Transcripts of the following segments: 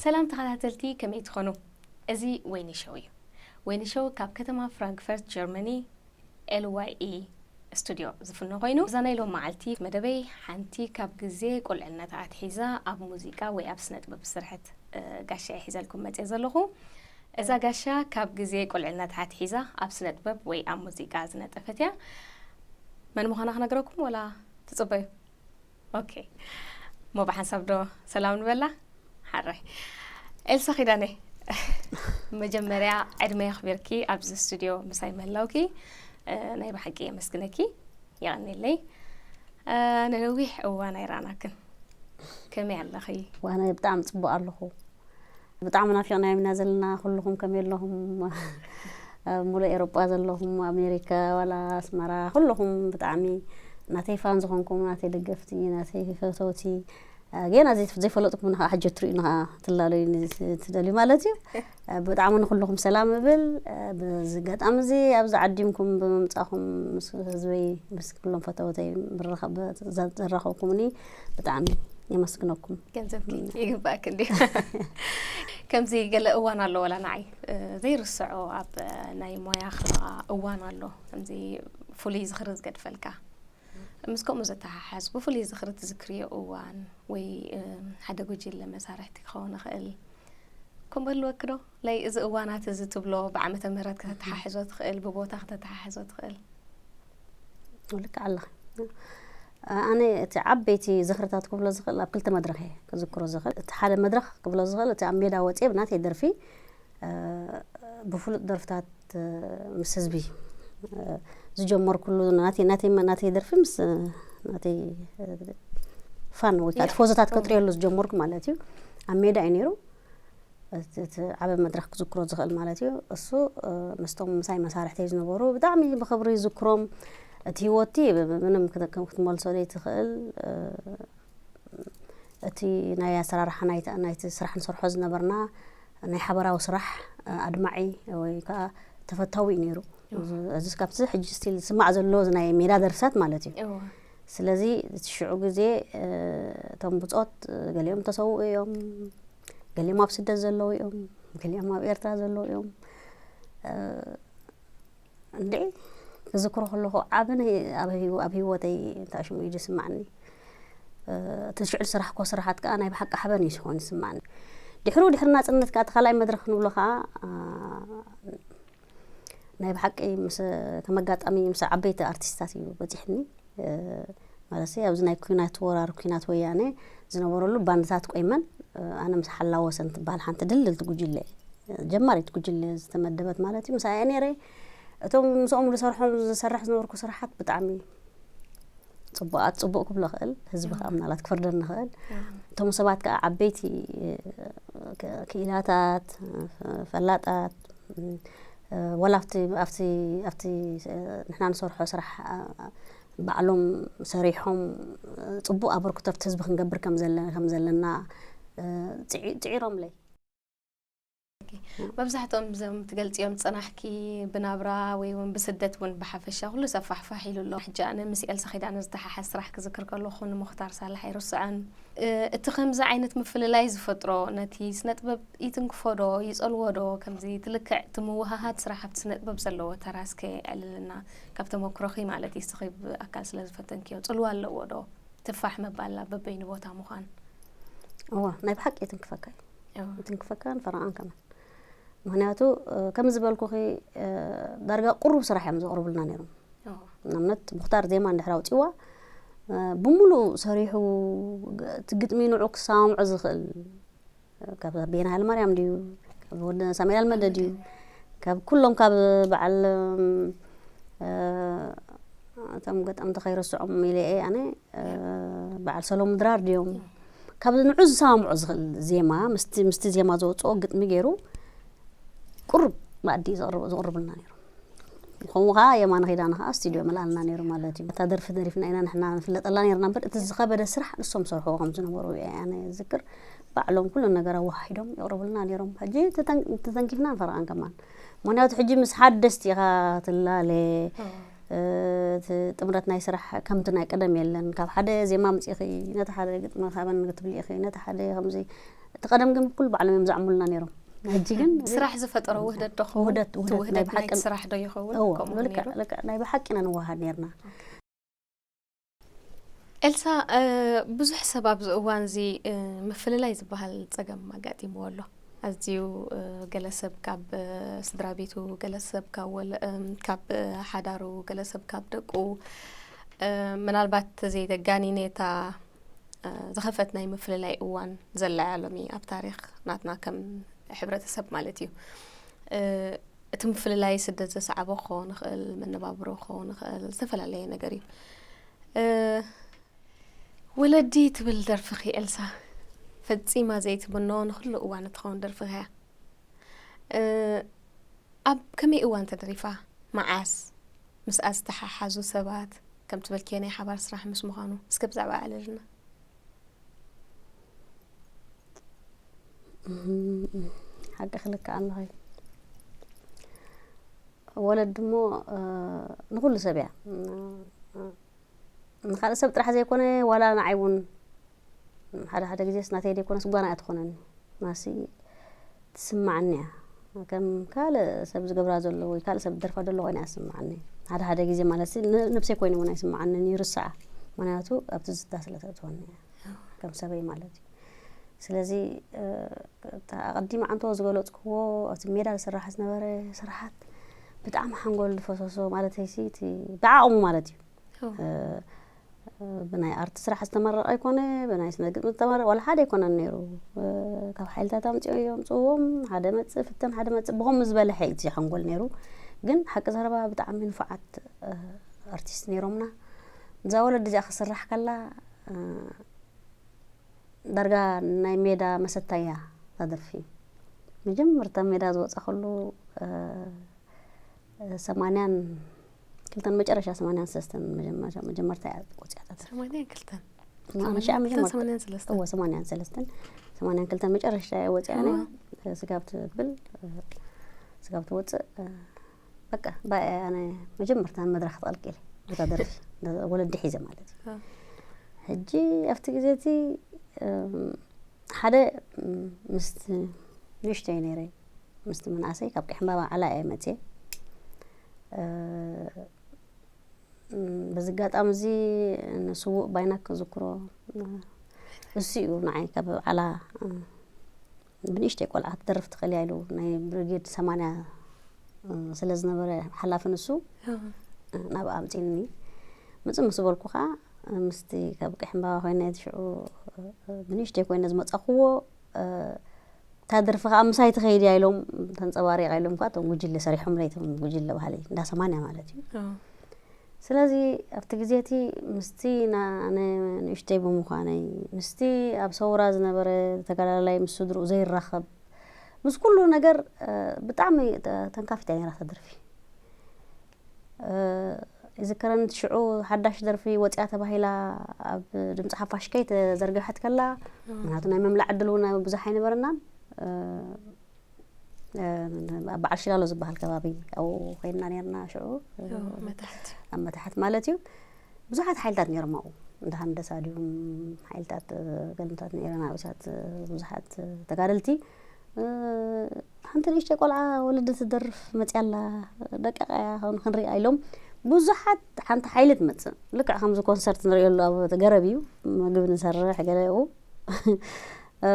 ሰላም ተኸታተልቲ፣ ከመይ ትኾኑ? እዚ ወይኒ ሾው እዩ። ወይኒ ሾው ካብ ከተማ ፍራንክፈርት ጀርመኒ ኤል ዋይ ኢ ስቱዲዮ ዝፍኖ ኮይኑ፣ እዛ ናይ ሎም መዓልቲ መደበይ ሓንቲ ካብ ግዜ ቁልዕነት ኣትሒዛ ኣብ ሙዚቃ ወይ ኣብ ስነ ጥበብ ዝሰርሐት፣ እ፣ ጋሻ እየ ሒዘልኩም መፅየ ዘለኹ። እዛ ጋሻ ካብ ግዜ ቁልዕነት ኣትሒዛ ኣብ ስነ ጥበብ ወይ ኣብ ሙዚቃ ዝነጠፈት እያ። መን ምዃና ክነግረኩም ወላ ትፅበዩ? ኦኬ። እሞ ብሓንሳብ ዶ ሰላም ንበላ? ሓራይ። ኤልሳ ኪዳነ፣ መጀመርያ ዕድመ የኽቢርኪ ኣብዚ ስቱዲዮ ምሳይ ምህላውኪ፣ እ፣ ናይ ብሓቂ የመስግነኪ። የቐንየለይ። እ፣ ንነዊሕ እዋን ኣይረኣናክን። ከመይ ኣለኺ? ዋና ብጣዕሚ ጽቡቕ ኣለኹ። ብጣዕሚ ናፊቕናዮም ኢና ዘለና። ኩልኹም ከመይ ኣለኹም? ኣብ ሙሉእ ኤውሮጳ ዘለኹም፣ ኣሜሪካ ዋላ ኣስመራ፣ ኩልኹም ብጣዕሚ ናተይ ፋን ዝኾንኩም፣ ናተይ ደገፍቲ፣ ናተይ ፈተውቲ፣ እ፣ ጌና ዘይ-፣ ዘይፈለጥኩም ንኸዓ ሕጂ ትርእዩኒ ኸዓ ትላለዩኒ ትደልዩ ማለት እዩ። እ፣ ብጣዕሚ ንኹልኹም ሰላም እብል። እ፣ በዚ ኣጋጣሚ እዚ ኣብዚ ዓዲምኩም ብምምጻእኩም ምስ ህዝበይ፣ ምስ ኩሎም ፈተውተይ ብረኸ-፣ ዘ-፣ ዘራኸብኩምኒ ብጣዕሚ የመስግነኩም። ገንዘብኪ ይግባእክ እንዲ። ከምዚ ገለ እዋን ኣሎ ወላ ንዓይ፣ እ፣ ዘይርስዖ ኣብ፣ እ፣ ናይ ሞያኻ እዋን ኣሎ። ከምዚ ፍሉይ ዝኽሪ ዝገድፈልካ። ምስ ከምኡ ዘተሓሓዝ ብፍሉይ ዝኽሪ ትዝክርዮ እዋን ወይ፣ እ፣ ሓደ ጉጅለ መሳርሕቲ ክኸውን ይኽእል። ከምኡ ኣለወኪ ዶ? ለይ እዚ እዋናት እዚ ትብሎ ብዓመተ ምህረት ከተተሓሕዞ ትኽእል፣ ብቦታ ከተተሓሕዞ ትኽእል። ልክዕ ኣለኺ። ኣነ እቲ ዓበይቲ ዝኽርታት ክብሎ ዝኽእል ኣብ ክልተ መድረኽ እየ ክዝክሮ ዝኽእል። እቲ ሓደ መድረኽ ክብሎ ዝኽእል እቲ ኣብ ሜዳ ወፅየ ብናተይ ደርፊ፣ እ፣ ብፍሉጥ ደርፍታት፣ እ፣ ምስ ህዝቢ፣ እ፣ ዝጀመርኩሉ ናተይ፣ ናተይ፣ ናተይ ደርፊ ምስ፣ እ፣ ናተይ፣ እ፣ ፋን ወይ ከዓ ያ። ቲፎዞታት ከጥርየሉ ዝጀመርኩ ማለት እዩ። ኣብ ሜዳ እዩ ነይሩ። እቲ፣ እቲ ዓቢ መድረኽ ክዝክሮ ዝኽእል ማለት እዩ። እሱ፣ እ፣ ምስቶም ምሳይ መሳርሕተይ ዝነበሩ ብጣዕሚ ብኽብሪ ይዝክሮም። እቲ ህይወቲ ብ-፣ ብ-፣ ምንም ክት-፣ ከም ክትመልሶ ዘይትኽእል፣ እ፣ እቲ ናይ ኣሰራርሓ ናይቲ፣ ናይቲ ስራሕ ንሰርሖ ዝነበርና ናይ ሓበራዊ ስራሕ፣ እ፣ ኣድማዒ ወይ ከዓ ተፈታዊ እዩ ነይሩ። እዎ። እዚ፣ እዚ ካብቲ ሕጂ ስቲል ዝስማዕ ዘሎ እዚ ናይ ሜዳ ደርፍታት ማለት እዩ። እዎ። ስለዚ እቲ ሽዑ ግዜ፣ እ፣ እቶም ብጾት፣ እ፣ ገሊኦም ተሰውኡ እዮም፣ ገሊኦም ኣብ ስደት ዘለዉ እዮም፣ ገሊኦም ኣብ ኤርትራ ዘለዉ እዮም። እ፣ እንድዒ ክዝክሮ ከለኹ ዓቢ ናይ፣ ኣብ ህይወ-፣ ኣብ ህይወተይ እንታይ ሽሙ እዩ ዝስማዕኒ። እ፣ እቲ ሽዑ ዝሰራሕኮ ስራሓት ከኣ ናይ ብሓቂ ሓበን እዩ ዝኾን ዝስማዕኒ። ድሕሩ፣ ድሕሪ ናጽነት ከኣ እቲ ካልኣይ መድረኽ ንብሎ ከኣ፣ እ፣ ናይ ብሓቂ ምስ፣ ከም ኣጋጣሚ ምስ ዓበይቲ ኣርቲስታት እዩ በጺሕኒ። እ፣ ማለት ኣብዚ ናይ ኲናት፣ ወራር ኲናት ወያነ ዝነበረሉ ባንድታት ቆይመን፣ እ፣ ኣነ ምስ ሓላ ወሰን ትበሃል ሓንቲ ድልድልቲ ጉጅለ፣ እ፣ ጀማሪት ጉጅለ ዝተመደበት ማለት እዩ። ምሳኣ እየ ነይረ። እቶም ምስኦም ዝሰርሖም፣ ዝሰርሕ ዝነበርኩ ስራሓት ብጣዕሚ ጽቡቓት፣ ጽቡቕ ክብሎ እኽእል፣ ህዝቢ ከኣ እም። ምናልባት ክፈርደኒ ይኽእል። እም። እቶም ሰባት ከኣ ዓበይቲ፣ እ፣ ክ-፣ ክኢላታት፣ እ፣ ፈላጣት፣ እ፣ ወላ ኣብቲ፣ ኣብቲ፣ ኣብቲ፣ እ፣ ንሕና ንሰርሖ ስራሕ፣ እ፣ ባዕሎም ሰሪሖም፣ እ፣ ጽቡቕ ኣበርክቶ ኣብቲ ህዝቢ ክንገብር ከም ዘለ-፣ ከም ዘለና፣ እ፣ ጽዒ-፣ ጽዒሮምለይ። መብዛሕትኦም እዞም ትገልጽዮም ዝጸናሕኪ ብናብራ ወይ እውን ብስደት እውን ብሓፈሻ ኩሉ ሰብ ፋሕፋሕ ኢሉ ኣሎ። ሕጂ ኣነ ምስ ኤልሳ ኪዳነ ዝተሓሓዝ ስራሕ ክዝክር ከለኹ ንሙኽታር ሳልሕ ኣይርስዖን። እ፣ እቲ ከምዚ ዓይነት ምፍልላይ ዝፈጥሮ ነቲ ስነ ጥበብ ይትንክፎ ዶ ይጸልዎ ዶ? ከምዚ እቲ ልክዕ እቲ ምውህሃድ ስራሕ ኣብቲ ስነ ጥበብ ዘለዎ ተራ እስከ የዕልልና። ካብ ተመኩሮኺ ማለት እዩ፣ እስኺ ብኣካል ስለ ዝፈተንክዮ ጽልዋ ኣለዎ ዶ? ትፋሕ ምባል ኣብ በበይኑ ቦታ ምዃን። እዋ፣ ናይ ብሓቂ ይትንክፈካ እዩ። እዋ። ይትንክፈካን ፈረቓን ከማን። ምኽንያቱ፣ እ፣ ከም ዝበልኩኺ፣ እ፣ ዳርጋ ቁሩብ ስራሕ እዮም ዘቕርቡልና ነይሮም። እዋ። ንኣብነት፣ ሙኽታር ዜማ እንድሕር ኣውጺእዋ፣ እ፣ ብምሉእ ሰሪሑ፣ ግ-፣ እቲ ግጥሚ ንዑ ክሰማምዖ ዝኽእል፣ ካብ ቤና ሃይለማርያም ድዩ? ካብ ወዲ ሳሙኤል ኣልመደ ድዩ? ካብ ኩሎም፣ ካብ በዓል፣ እ፣ እቶም ገጠምቲ ከይርስዖም ኢለ እየ ኣነ፣ እ፣ በዓል ሰሎሙን ድራር ድዮም? ካብ ንዑ ዝሰማምዖ ዝኽእል ዜማ፣ ምስቲ፣ ምስቲ ዜማ ዘውጽኦ ግጥሚ ገይሩ ቁሩብ መኣዲ ዘቕርብ-፣ ዘቕርቡልና ነይሩ። ከምኡ ኸዓ የማነ ኪዳነ ኸዓ ስቱድዮ መልኣልና ነይሩ ማለት እዩ። እታ ደርፊ ደሪፍና ኢና ንሕና ንፍለጠላ ነይርና እምበር፣ እቲ ዝኸበደ ስራሕ ንሶም ሰርሕዎ ከም ዝነበሩ እየ ኣነ ዝዝክር። ባዕሎም ኩሉ ነገር ኣወሃሂዶም የቕርቡልና ነይሮም። ሕጂ ተተን-፣ ተተንኪፍና ንፈርቓን ከማን። ምኽንያቱ ሕጂ ምስ ሓደስቲ ኢኻ ትላለ። እዎ። እ፣ እቲ ጥምረት ናይ ስራሕ ከምቲ ናይ ቀደም የለን። ካብ ሓደ ዜማ ኣምጺእኺ ነቲ ሓደ ግጥሚ ሃበኒ ክትብሊ ኢኺ፣ ነቲ ሓደ ከምዚ እቲ ቀደም ግን ብኩሉ ባዕሎም እዮም ዘዕሙልና ነይሮም። ሕጂ ግን ስራሕ ዝፈጠሮ ውህደት ዶ ኸውን? ውህደት- እቲ ውህደት ናይ ውህደት ናይ ብሓቅን- ስራሕ ዶ ይኸውን? እዎ፣ ከምኡ ልክዕ- ነይሩ? ልክዕ ናይ ብሓቂ ኢና ንወሃድ ነርና። ኤልሳ፣ እ፣ ብዙሕ ሰብ ኣብዚ እዋን እዚ፣ እ፣ ምፍልላይ ዝበሃል ጸገም ኣጋጢምዎ ኣሎ። ኣዝዩ፣ እ፣ ገለ ሰብ ካብ፣ እ፣ ስድራ ቤቱ፣ ገለ ሰብ ካብ ወለ-፣ እም፣ ካብ፣ እ፣ ሓዳሩ፣ ገለ ሰብ ካብ ደቁ፣ እ፣ ምናልባት ተዘይተጋኒነ እታ፣ እ፣ ዝኸፈት ናይ ምፍልላይ እዋን ዘላ እያ ሎሚ ኣብ ታሪኽ ናትና ከም ሕብረተሰብ ማለት እዩ። እ፣ እቲ ምፍልላይ ስደት ዘስዓቦ ክኸውን ይኽእል፣ መነባብሮ ክኸውን ይኽእል፣ ዝተፈላለየ ነገር እዩ። እ፣ ወለዲ ትብል ደርፍኺ ኤልሳ፣ ፈጺማ ዘይትምኖ ንኹሉ እዋን እትኸውን ደርፍኺ እያ። እ፣ ኣብ ከመይ እዋን ተደሪፋ? መዓስ? ምስኣ ዝተሓሓዙ ሰባት፣ ከም ትበልክዮ ናይ ሓባር ስራሕ ምስ ምዃኑ፣ እስከ ብዛዕባ ኣዕልልና። ሓቂ ክልካ ኣለኺ። ወለዲ እሞ፣ እ፣ ንኹሉ ሰብ እያ። ንኻልእ ሰብ ጥራሕ ዘይኮነ፣ ዋላ ንዓይ እውን ሓደ ሓደ ግዜስ ናተይ ዘይኮነስ ጓና እያ ትኾነኒ። ማሲ ትስማዓኒ እያ። ከም ካልእ ሰብ ዝገብራ ዘሎ ወይ ካልእ ሰብ ዝደርፋ ዘሎ ኮይና እያ ትስማዓኒ። ሓደ ሓደ ግዜ ማለት ሲ ን-፣ ነብሰይ ኮይኑ እውን ኣይስማዓንን፣ ይርስዓ። ምኽንያቱ ኣብ ትዝታ ስለ ተእትወኒ እያ። ከም ሰበይ ማለት እዩ። ስለዚ፣ እ፣ እታ ኣቐዲመ ዓንቶ ዝገለጽክዎ ኣብቲ ሜዳ ዝስራሕ ዝነበረ ስራሓት ብጣዕሚ ሓንጎል ዝፈሰሶ ማለተይሲ፣ እቲ ብዓቕሙ ማለት እዩ። እ፣ ብናይ ኣርት ስራሕ ዝተመረቐ ኣይኮነ፣ ብናይ ስነ ግጥሚ ዝተመረቐ ዋላ ሓደ ኣይኮነን ነይሩ። እ፣ ካብ ሓይልታት ኣምጺኦ የምጽእዎም፣ ሓደ መጽእ ፍተን፣ ሓደ መጽእ ብኸምኡ ዝበለ ሓይልቲ ሓንጎል ነይሩ። ግን ሓቂ ዘረባ ብጣዕሚ ንፉዓት፣ እ፣ ኣርቲስት ነይሮምና። እዛ ወለዲ እዚኣ ክስራሕ ከላ፣ እ፣ ዳርጋ ናይ ሜዳ መሰታ እያ እዛ ደርፊ። መጀመርታ ሜዳ ዝወጻ ከሉ፣ እ፣ ሰማንያን ክልተን መጨረሻ ሰማንያን ሰለስተን መጀመርታ፣ መጀመርታ እያ ወጺኣ እዛ ደርፊ። ሰማንያን ክልተን? ሰማንያን ክልተን፣ መጀመርታ- ሰማንያን ሰለስተን? እወ፣ ሰማንያን ሰለስተን። ሰማንያን ክልተን መጨረሻ እያ ወጺኣ ነያ። እወ። ስጋብ ትብል፣ እ፣ ስጋብ ትወጽእ፣ እ፣ በቃ፣ ባ-፣ ኣነ መጀመርታ መድረኽ ተቐልቂለ፣ እታ ደርፊ፣ ወለዲ ሒዘ ማለት እዩ። ኣዎ። ሕጂ ኣብቲ ግዜ እቲ፣ እም፣ ሓደ፣ እም፣ ምስቲ ንእሽተይ ነይረ፣ ምስቲ ምንኣሰይ ካብ ቀይሕ ዕምባባ ዓላ እየ መጽየ። እ፣ እም፣ በዚ ኣጋጣሚ እዚ ንስዉእ ባይናክ ክዝክሮ፣ እ፣ እሱ እዩ ንዓይ ካብ ዓላ፣ እ፣ ብንእሽተይ ቆልዓ ክትደርፍ ትኽእል እያ ኢሉ ናይ ብሪጌድ ሰማንያ፣ እ፣ ስለ ዝነበረ ሓላፊ ንሱ፣ ኣዎ። እ፣ ናብኣ ኣምጺእኒ። ምጽእ ምስ በልኩ ኸኣ፣ እ፣ ምስቲ ካብ ቀይሕ ዕምባባ ኮይነ እቲ ሽዑ፣ እ፣ ብንእሽተይ ኮይነ ዝመጻኹዎ፣ እ፣ እታ ደርፊ ኸኣ ምሳይ ትኸይድ እያ ኢሎም ተንጸባሪቓ ኢሎም ከኣ እቶም ጉጅለ ሰሪሖምለይ፣ እቶም ጉጅለ ባህሊ እንዳ ሰማንያ ማለት እዩ። ኣዎ። ስለዚ ኣብቲ ግዜ እቲ ምስቲ ና-፣ ኣነ ንእሽተይ ብምዃነይ፣ ምስቲ ኣብ ሰውራ ዝነበረ ተጋዳላይ ምስ ስድርኡ ዘይራኸብ፣ ምስ ኩሉ ነገር፣ እ፣ ብጣዕሚ ተ-፣ ተንካፊት እያ ነይራ እታ ደርፊ። እ፣ ይዝከረኒ እቲ ሽዑ ሓዳሽ ደርፊ ወፂኣ ተባሂላ ኣብ ድምፂ ሓፋሽ ከይተዘርገሐት ከላ፣ ምኽንያቱ ናይ ምምላእ ዕድል እውን ብዙሕ ኣይነበረናን። እ፣ እ፣ ኣብ በዓል ሽላሎ ዝበሃል ከባቢ ኣብኡ ኮይንና ነርና ሽዑ፣ እ፣ ኦ፣ መታሕት። ኣብ መታሕት ማለት እዩ። ብዙሓት ሓይልታት ነይሮም ኣብኡ፣ እንደ ሃንደሳ ድዩም ሓይልታት፣ እ፣ ገልምታት ነይረን ኣብሳት፣ እ፣ ብዙሓት፣ እ፣ ተጋደልቲ። እ፣ ሓንቲ ንእሽተይ ቆልዓ ወለዲ ትደርፍ መፅያ ኣላ፣ ደቂቓ እያ፣ ኸን-፣ ክንሪኣ ኢሎም ብዙሓት፣ ሓንቲ ሓይሊ ትመፅእ። ልክዕ ከምዚ ኮንሰርት ንሪኦ ኣሎ ኣብ ገረብ እዩ፣ ምግቢ ንሰርሕ ገለ ኣብኡ። እ፣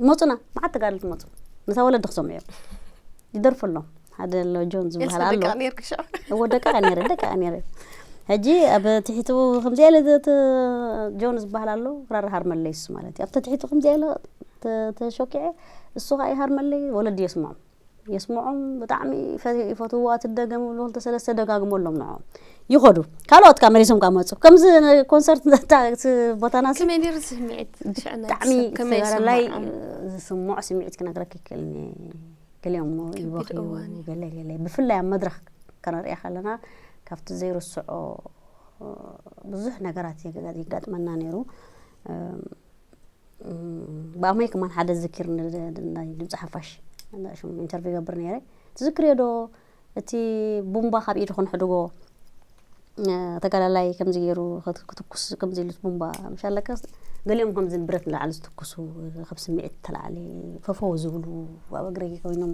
መፁና፣ መዓት ተጋደልቲ መፁ። ነታ ወለዲ ክሰምዑ እዮም። ይደርፉ ኣለዉ። ሓደ ኣሎ ጆን ዝበሃል ኤልሳ ኣሎ። ደቂቕ ነይርኪ ሽዑ? እዎ፣ ደቂቕ ነይረ፣ ደቂቕ ነይረ። ሕጂ ኣብ ትሕቱ ከምዚኣ ኢለ ተ-፣ ተ-፣ ጆን ዝበሃል ኣሎ፣ ክራር ሃርመለይ እሱ ማለት እዩ። ኣብ ትሕቱ ከምዚኣ ኢለ ተ-፣ ተሾኪዐ፣ እሱ ኸኣ ይሃርመለይ፣ ወለዲ የስምዖም። የስምዖም፣ ብጣዕሚ ፈ-፣ ይፈትውዋ፣ ትደገም ይብሉ፣ ክልተ ሰለስተ ደጋግመሎም ንዖም። ይኸዱ። ካልኦት ከኣ መሊሶም ከኣ መጹ። ከምዚ ኮንሰርት እታ፣ እቲ ቦታና ሲ ከመይ ነይሩ ስምዒት? ሽዕና ብጣዕሚ ሰብ ከመይ ተጋዳላይ ይስምዖም? ዝስምዖ ስምዒት ክነግረኪ ይክእልኒ። ገሊኦም እሞ ከቢድ ይበኽዩ፣ እዋን እዩ። ገለ፣ ገለ። ብፍላይ ኣብ መድረኽ ከነርእያ ከለና ካብቲ ዘይርስዖ፣ እ፣ ብዙሕ ነገራት የጋ-፣ የጋጥመና ነይሩ። እም፣ እም፣ ብኣሞይ ከማን ሓደ ዝኪር ን-፣ ን-፣ ናይ ድምፂ ሓፋሽ ሽም ኢንተርቪው ይገብር ነይረ። ትዝክርዮ ዶ እቲ ቡምባ ካብ ኢዱ ክንሕድጎ፣ እ፣ ተጋዳላይ ከምዚ ገይሩ ክት-፣ ክትኩስ ከምዚ ኢሉት ቡምባ ምሻለካ ገሊኦም ከምዚ ብረት ንላዕሊ ዝትኩሱ፣ ካብ ስምዒት ተላዕሊ ፈፈው ዝብሉ፣ ኣብ እግረይ ኮይኖም፣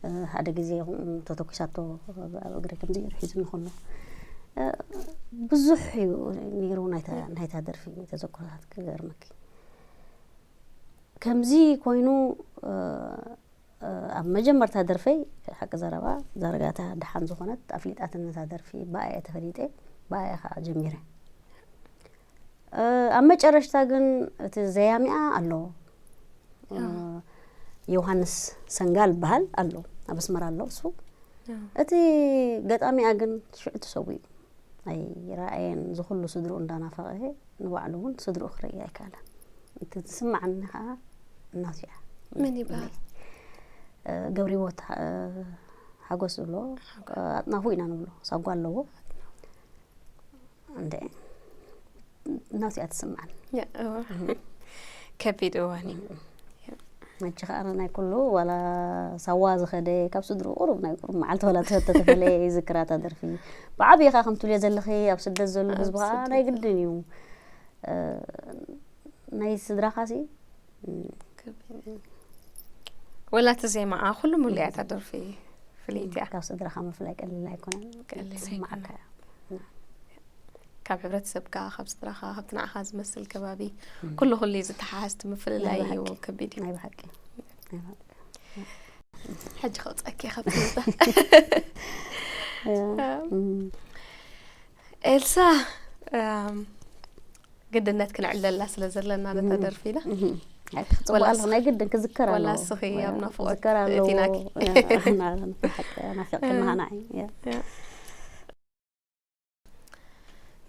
እ፣ ሓደ ግዜ ከምኡ ተተኩሳቶ ኣብ እግረይ ከምዚ ገይሩ ሒዙኒ ከሎ፣ እ፣ ብዙሕ እዩ ነይሩ ናይታ፣ ናይታ ደርፊ ተዘክሮታት ክገርመኪ። ከምዚ ኮይኑ፣ እ፣ እ፣ ኣብ መጀመርታ ደርፈይ ሓቂ ዘረባ ዛረጋታ ደሓን ዝኾነት ኣፍሊጣትኒ እታ ደርፊ፣ ብኣ እየ ተፈሊጠ፣ ብኣ እየ ከዓ ጀሚረ። እ፣ ኣብ መጨረሽታ ግን እቲ ዘያሚኣ ኣሎ። እ፣ ኣዎ። ዮሃንስ ሰንጋል በሃል ኣሎ፣ ኣብ ኣስመራ ኣሎ እሱ። ኣዎ። እቲ ገጣሚኣ ግን ሽዑ ተሰዊኡ። ኣይረኣየን፣ እዚ ኩሉ ስድርኡ እንዳናፈቐ ንባዕሉ እውን ስድርኡ ክርኢ ኣይከኣለን። እቲ ዝስምዓኒ ከዓ እናቱ እያ። መን ይበሃል? እ፣ ገብሪቦት፣ እ፣ ሓጎስ ዝብሎ፣ ሓጎስ። እ፣ ኣጥናፉ ኢና ንብሎ፣ ሳጓ ኣለዎ። እንደ እናቱ እያ ትስምዓኒ። ያ፣ እዋ። ከቢድ እዋን እዩ። ሕጂ ኸኣ ናይ ኩሉ ዋላ ሳዋ ዝኸደ ካብ ስድርኡ ቁሩብ ናይ ቁሩብ መዓልቲ ዋላ ተፈተ ተፈለየ ይዝክራ እታ ደርፊ። ብዓብዪ ኸኣ ከም ትብልዮ ዘለኺ ኣብ ስደት ዘሎ ኣብ ህዝቢ ኸኣ ስደት። ናይ ግድን እዩ። እ፣ ናይ ስድራኻሲ፣ እ፣ ከቢድ እዩ። ወላ እቲ ዜማኣ ኩሉ ሙሉ እያ እታ ደርፊ ፍልይቲ እያ። ካብ ስድራኻ ምፍላይ ቀሊል ኣይኮነን። ቀሊል ትስምዓካ ኣይኮነን። እያ። ካብ ሕብረተሰብካ፣ ካብ ስድራኻ፣ ካብቲ ንዓኻ ዝመስል ከባቢ፣ እም። ኩሉ ኩሉ እዩ ዝተሓሓዝ፣ እቲ ምፍልላይ ናይ እዩ ብሓቂ። ከቢድ እዩ። ናይ ብሓቂ። ናይ ብሓቂ። ሕጂ ከውፀኪ እየ ካብቲ ቦታ። እያ። እም። እም። ኤልሳ፣ እም፣ ግድነት ክንዕለላ ስለ ዘለና ነታ እም። ደርፊ ኢና። እም። ኣይ፣ ክፅቡቅ ወላ ኣለኹ፣ ናይ ግድን ክዝከር ወላ ኣለዎ። እስኺ ወላ ኣብ ናፍቖት ክዝከር ኣለዎ። እቲናኪ። እያ፣ ናፍቕክና እም። ንዓይ። እያ። እያ።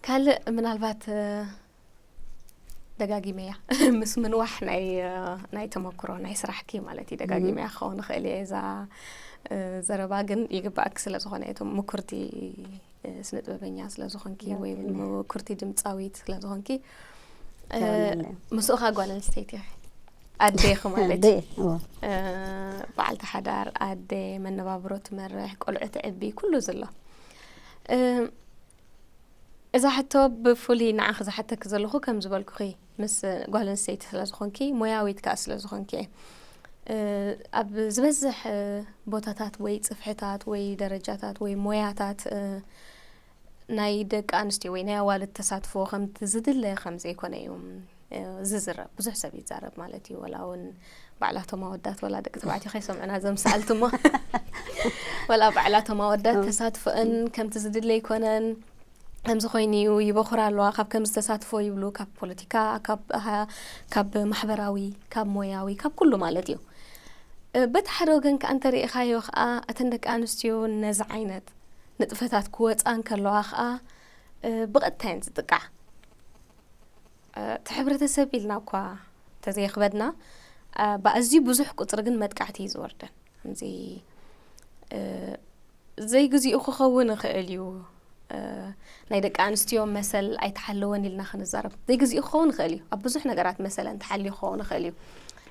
ካልእ ምናልባት፣ እ፣ ደጋጊመያ ምስ ምንዋሕ ናይ፣ እ፣ ናይ ተመክሮ ናይ ስራሕኪ ማለት እዩ። ደጋጊመያ እም። ክኸውን ይኽእል እየ እዛ፣ እ፣ ዘረባ፣ ግን ይግባኣኪ ስለ ዝኾነ እቶም ምኩርቲ፣ እ፣ ስነ ጥበበኛ ስለ ዝኾንኪ ወይ እውን ምኩርቲ ድምፃዊት ስለ ዝኾንኪ፣ እ፣ ምስኡ ኸኣ ጓል ኣንስተይቲ ኢኺ። ኣደ ኢኺ ማለት እዩ። ኣደ፣ እዎ። እ፣ በዓልቲ ሓዳር፣ ኣደ፣ መነባብሮ ትመርሕ፣ ቆልዑ ተዕቢ፣ ኩሉ ዘሎ። እ፣ እዛ ሕቶ ብፍሉይ ንዓኺ ዝሓተኪ ዘለኹ፣ ከም ዝበልኩኺ፣ ምስ ጓል ኣንስተይቲ ስለ ዝኾንኪ፣ ሞያዊት ከኣ ስለ ዝኾንኪ እየ። እ፣ ኣብ ዝበዝሕ፣ እ፣ ቦታታት ወይ ጽፍሕታት ወይ ደረጃታት ወይ ሞያታት፣ እ፣ ናይ ደቂ ኣንስትዮ ወይ ናይ ኣዋልድ ተሳትፎ ከምቲ ዝድለ ከም ዘይኮነ እዩ፣ እ፣ ዝዝረብ። ብዙሕ ሰብ ይዛረብ ማለት እዩ። ወላ እውን ባዕላቶም ኣወዳት ወላ ደቂ ተባዕትዮ ከይሰምዑና ዘምሰኣልቲ እሞ፣ ወላ ባዕላቶም ኣወዳት እ። ተሳትፎአን ከምቲ ዝድለ ኣይኮነን። ከምዚ ኮይኑ እዩ፣ ይበኹራ ኣለዋ፣ ካብ ከምዚ ተሳትፎ ይብሉ፣ ካብ ፖለቲካ፣ ካብ ሃ-፣ ካብ ማሕበራዊ፣ ካብ ሞያዊ፣ ካብ ኩሉ ማለት እዩ። እ፣ በቲ ሓደ ወገን ከኣ እንተሪኢኻዮ ከኣ፣ እተን ደቂ ኣንስትዮ ነዚ ዓይነት ንጥፈታት ክወጻ እንከለዋ ከኣ፣ እ፣ ብቐጥታ እየን ዝጥቃዓ። እ፣ እቲ ሕብረተሰብ ኢልና እኳ እንተዘየኽበድና፣ እ፣ ብኣዝዩ ብዙሕ ቁጽሪ ግን መጥቃዕቲ እዩ ዝወርደን። ከምዚ፣ እ፣ ዘይግዚኡ ክኸውን ይኽእል እዩ። እ፣ ናይ ደቂ ኣንስትዮ መሰል ኣይተሓለወን ኢልና ክንዛረብ ዘይግዚኡ ክኸውን ይኽእል እዩ። ኣብ ብዙሕ ነገራት መሰለን ተሓልዩ ክኸውን ይኽእል እዩ።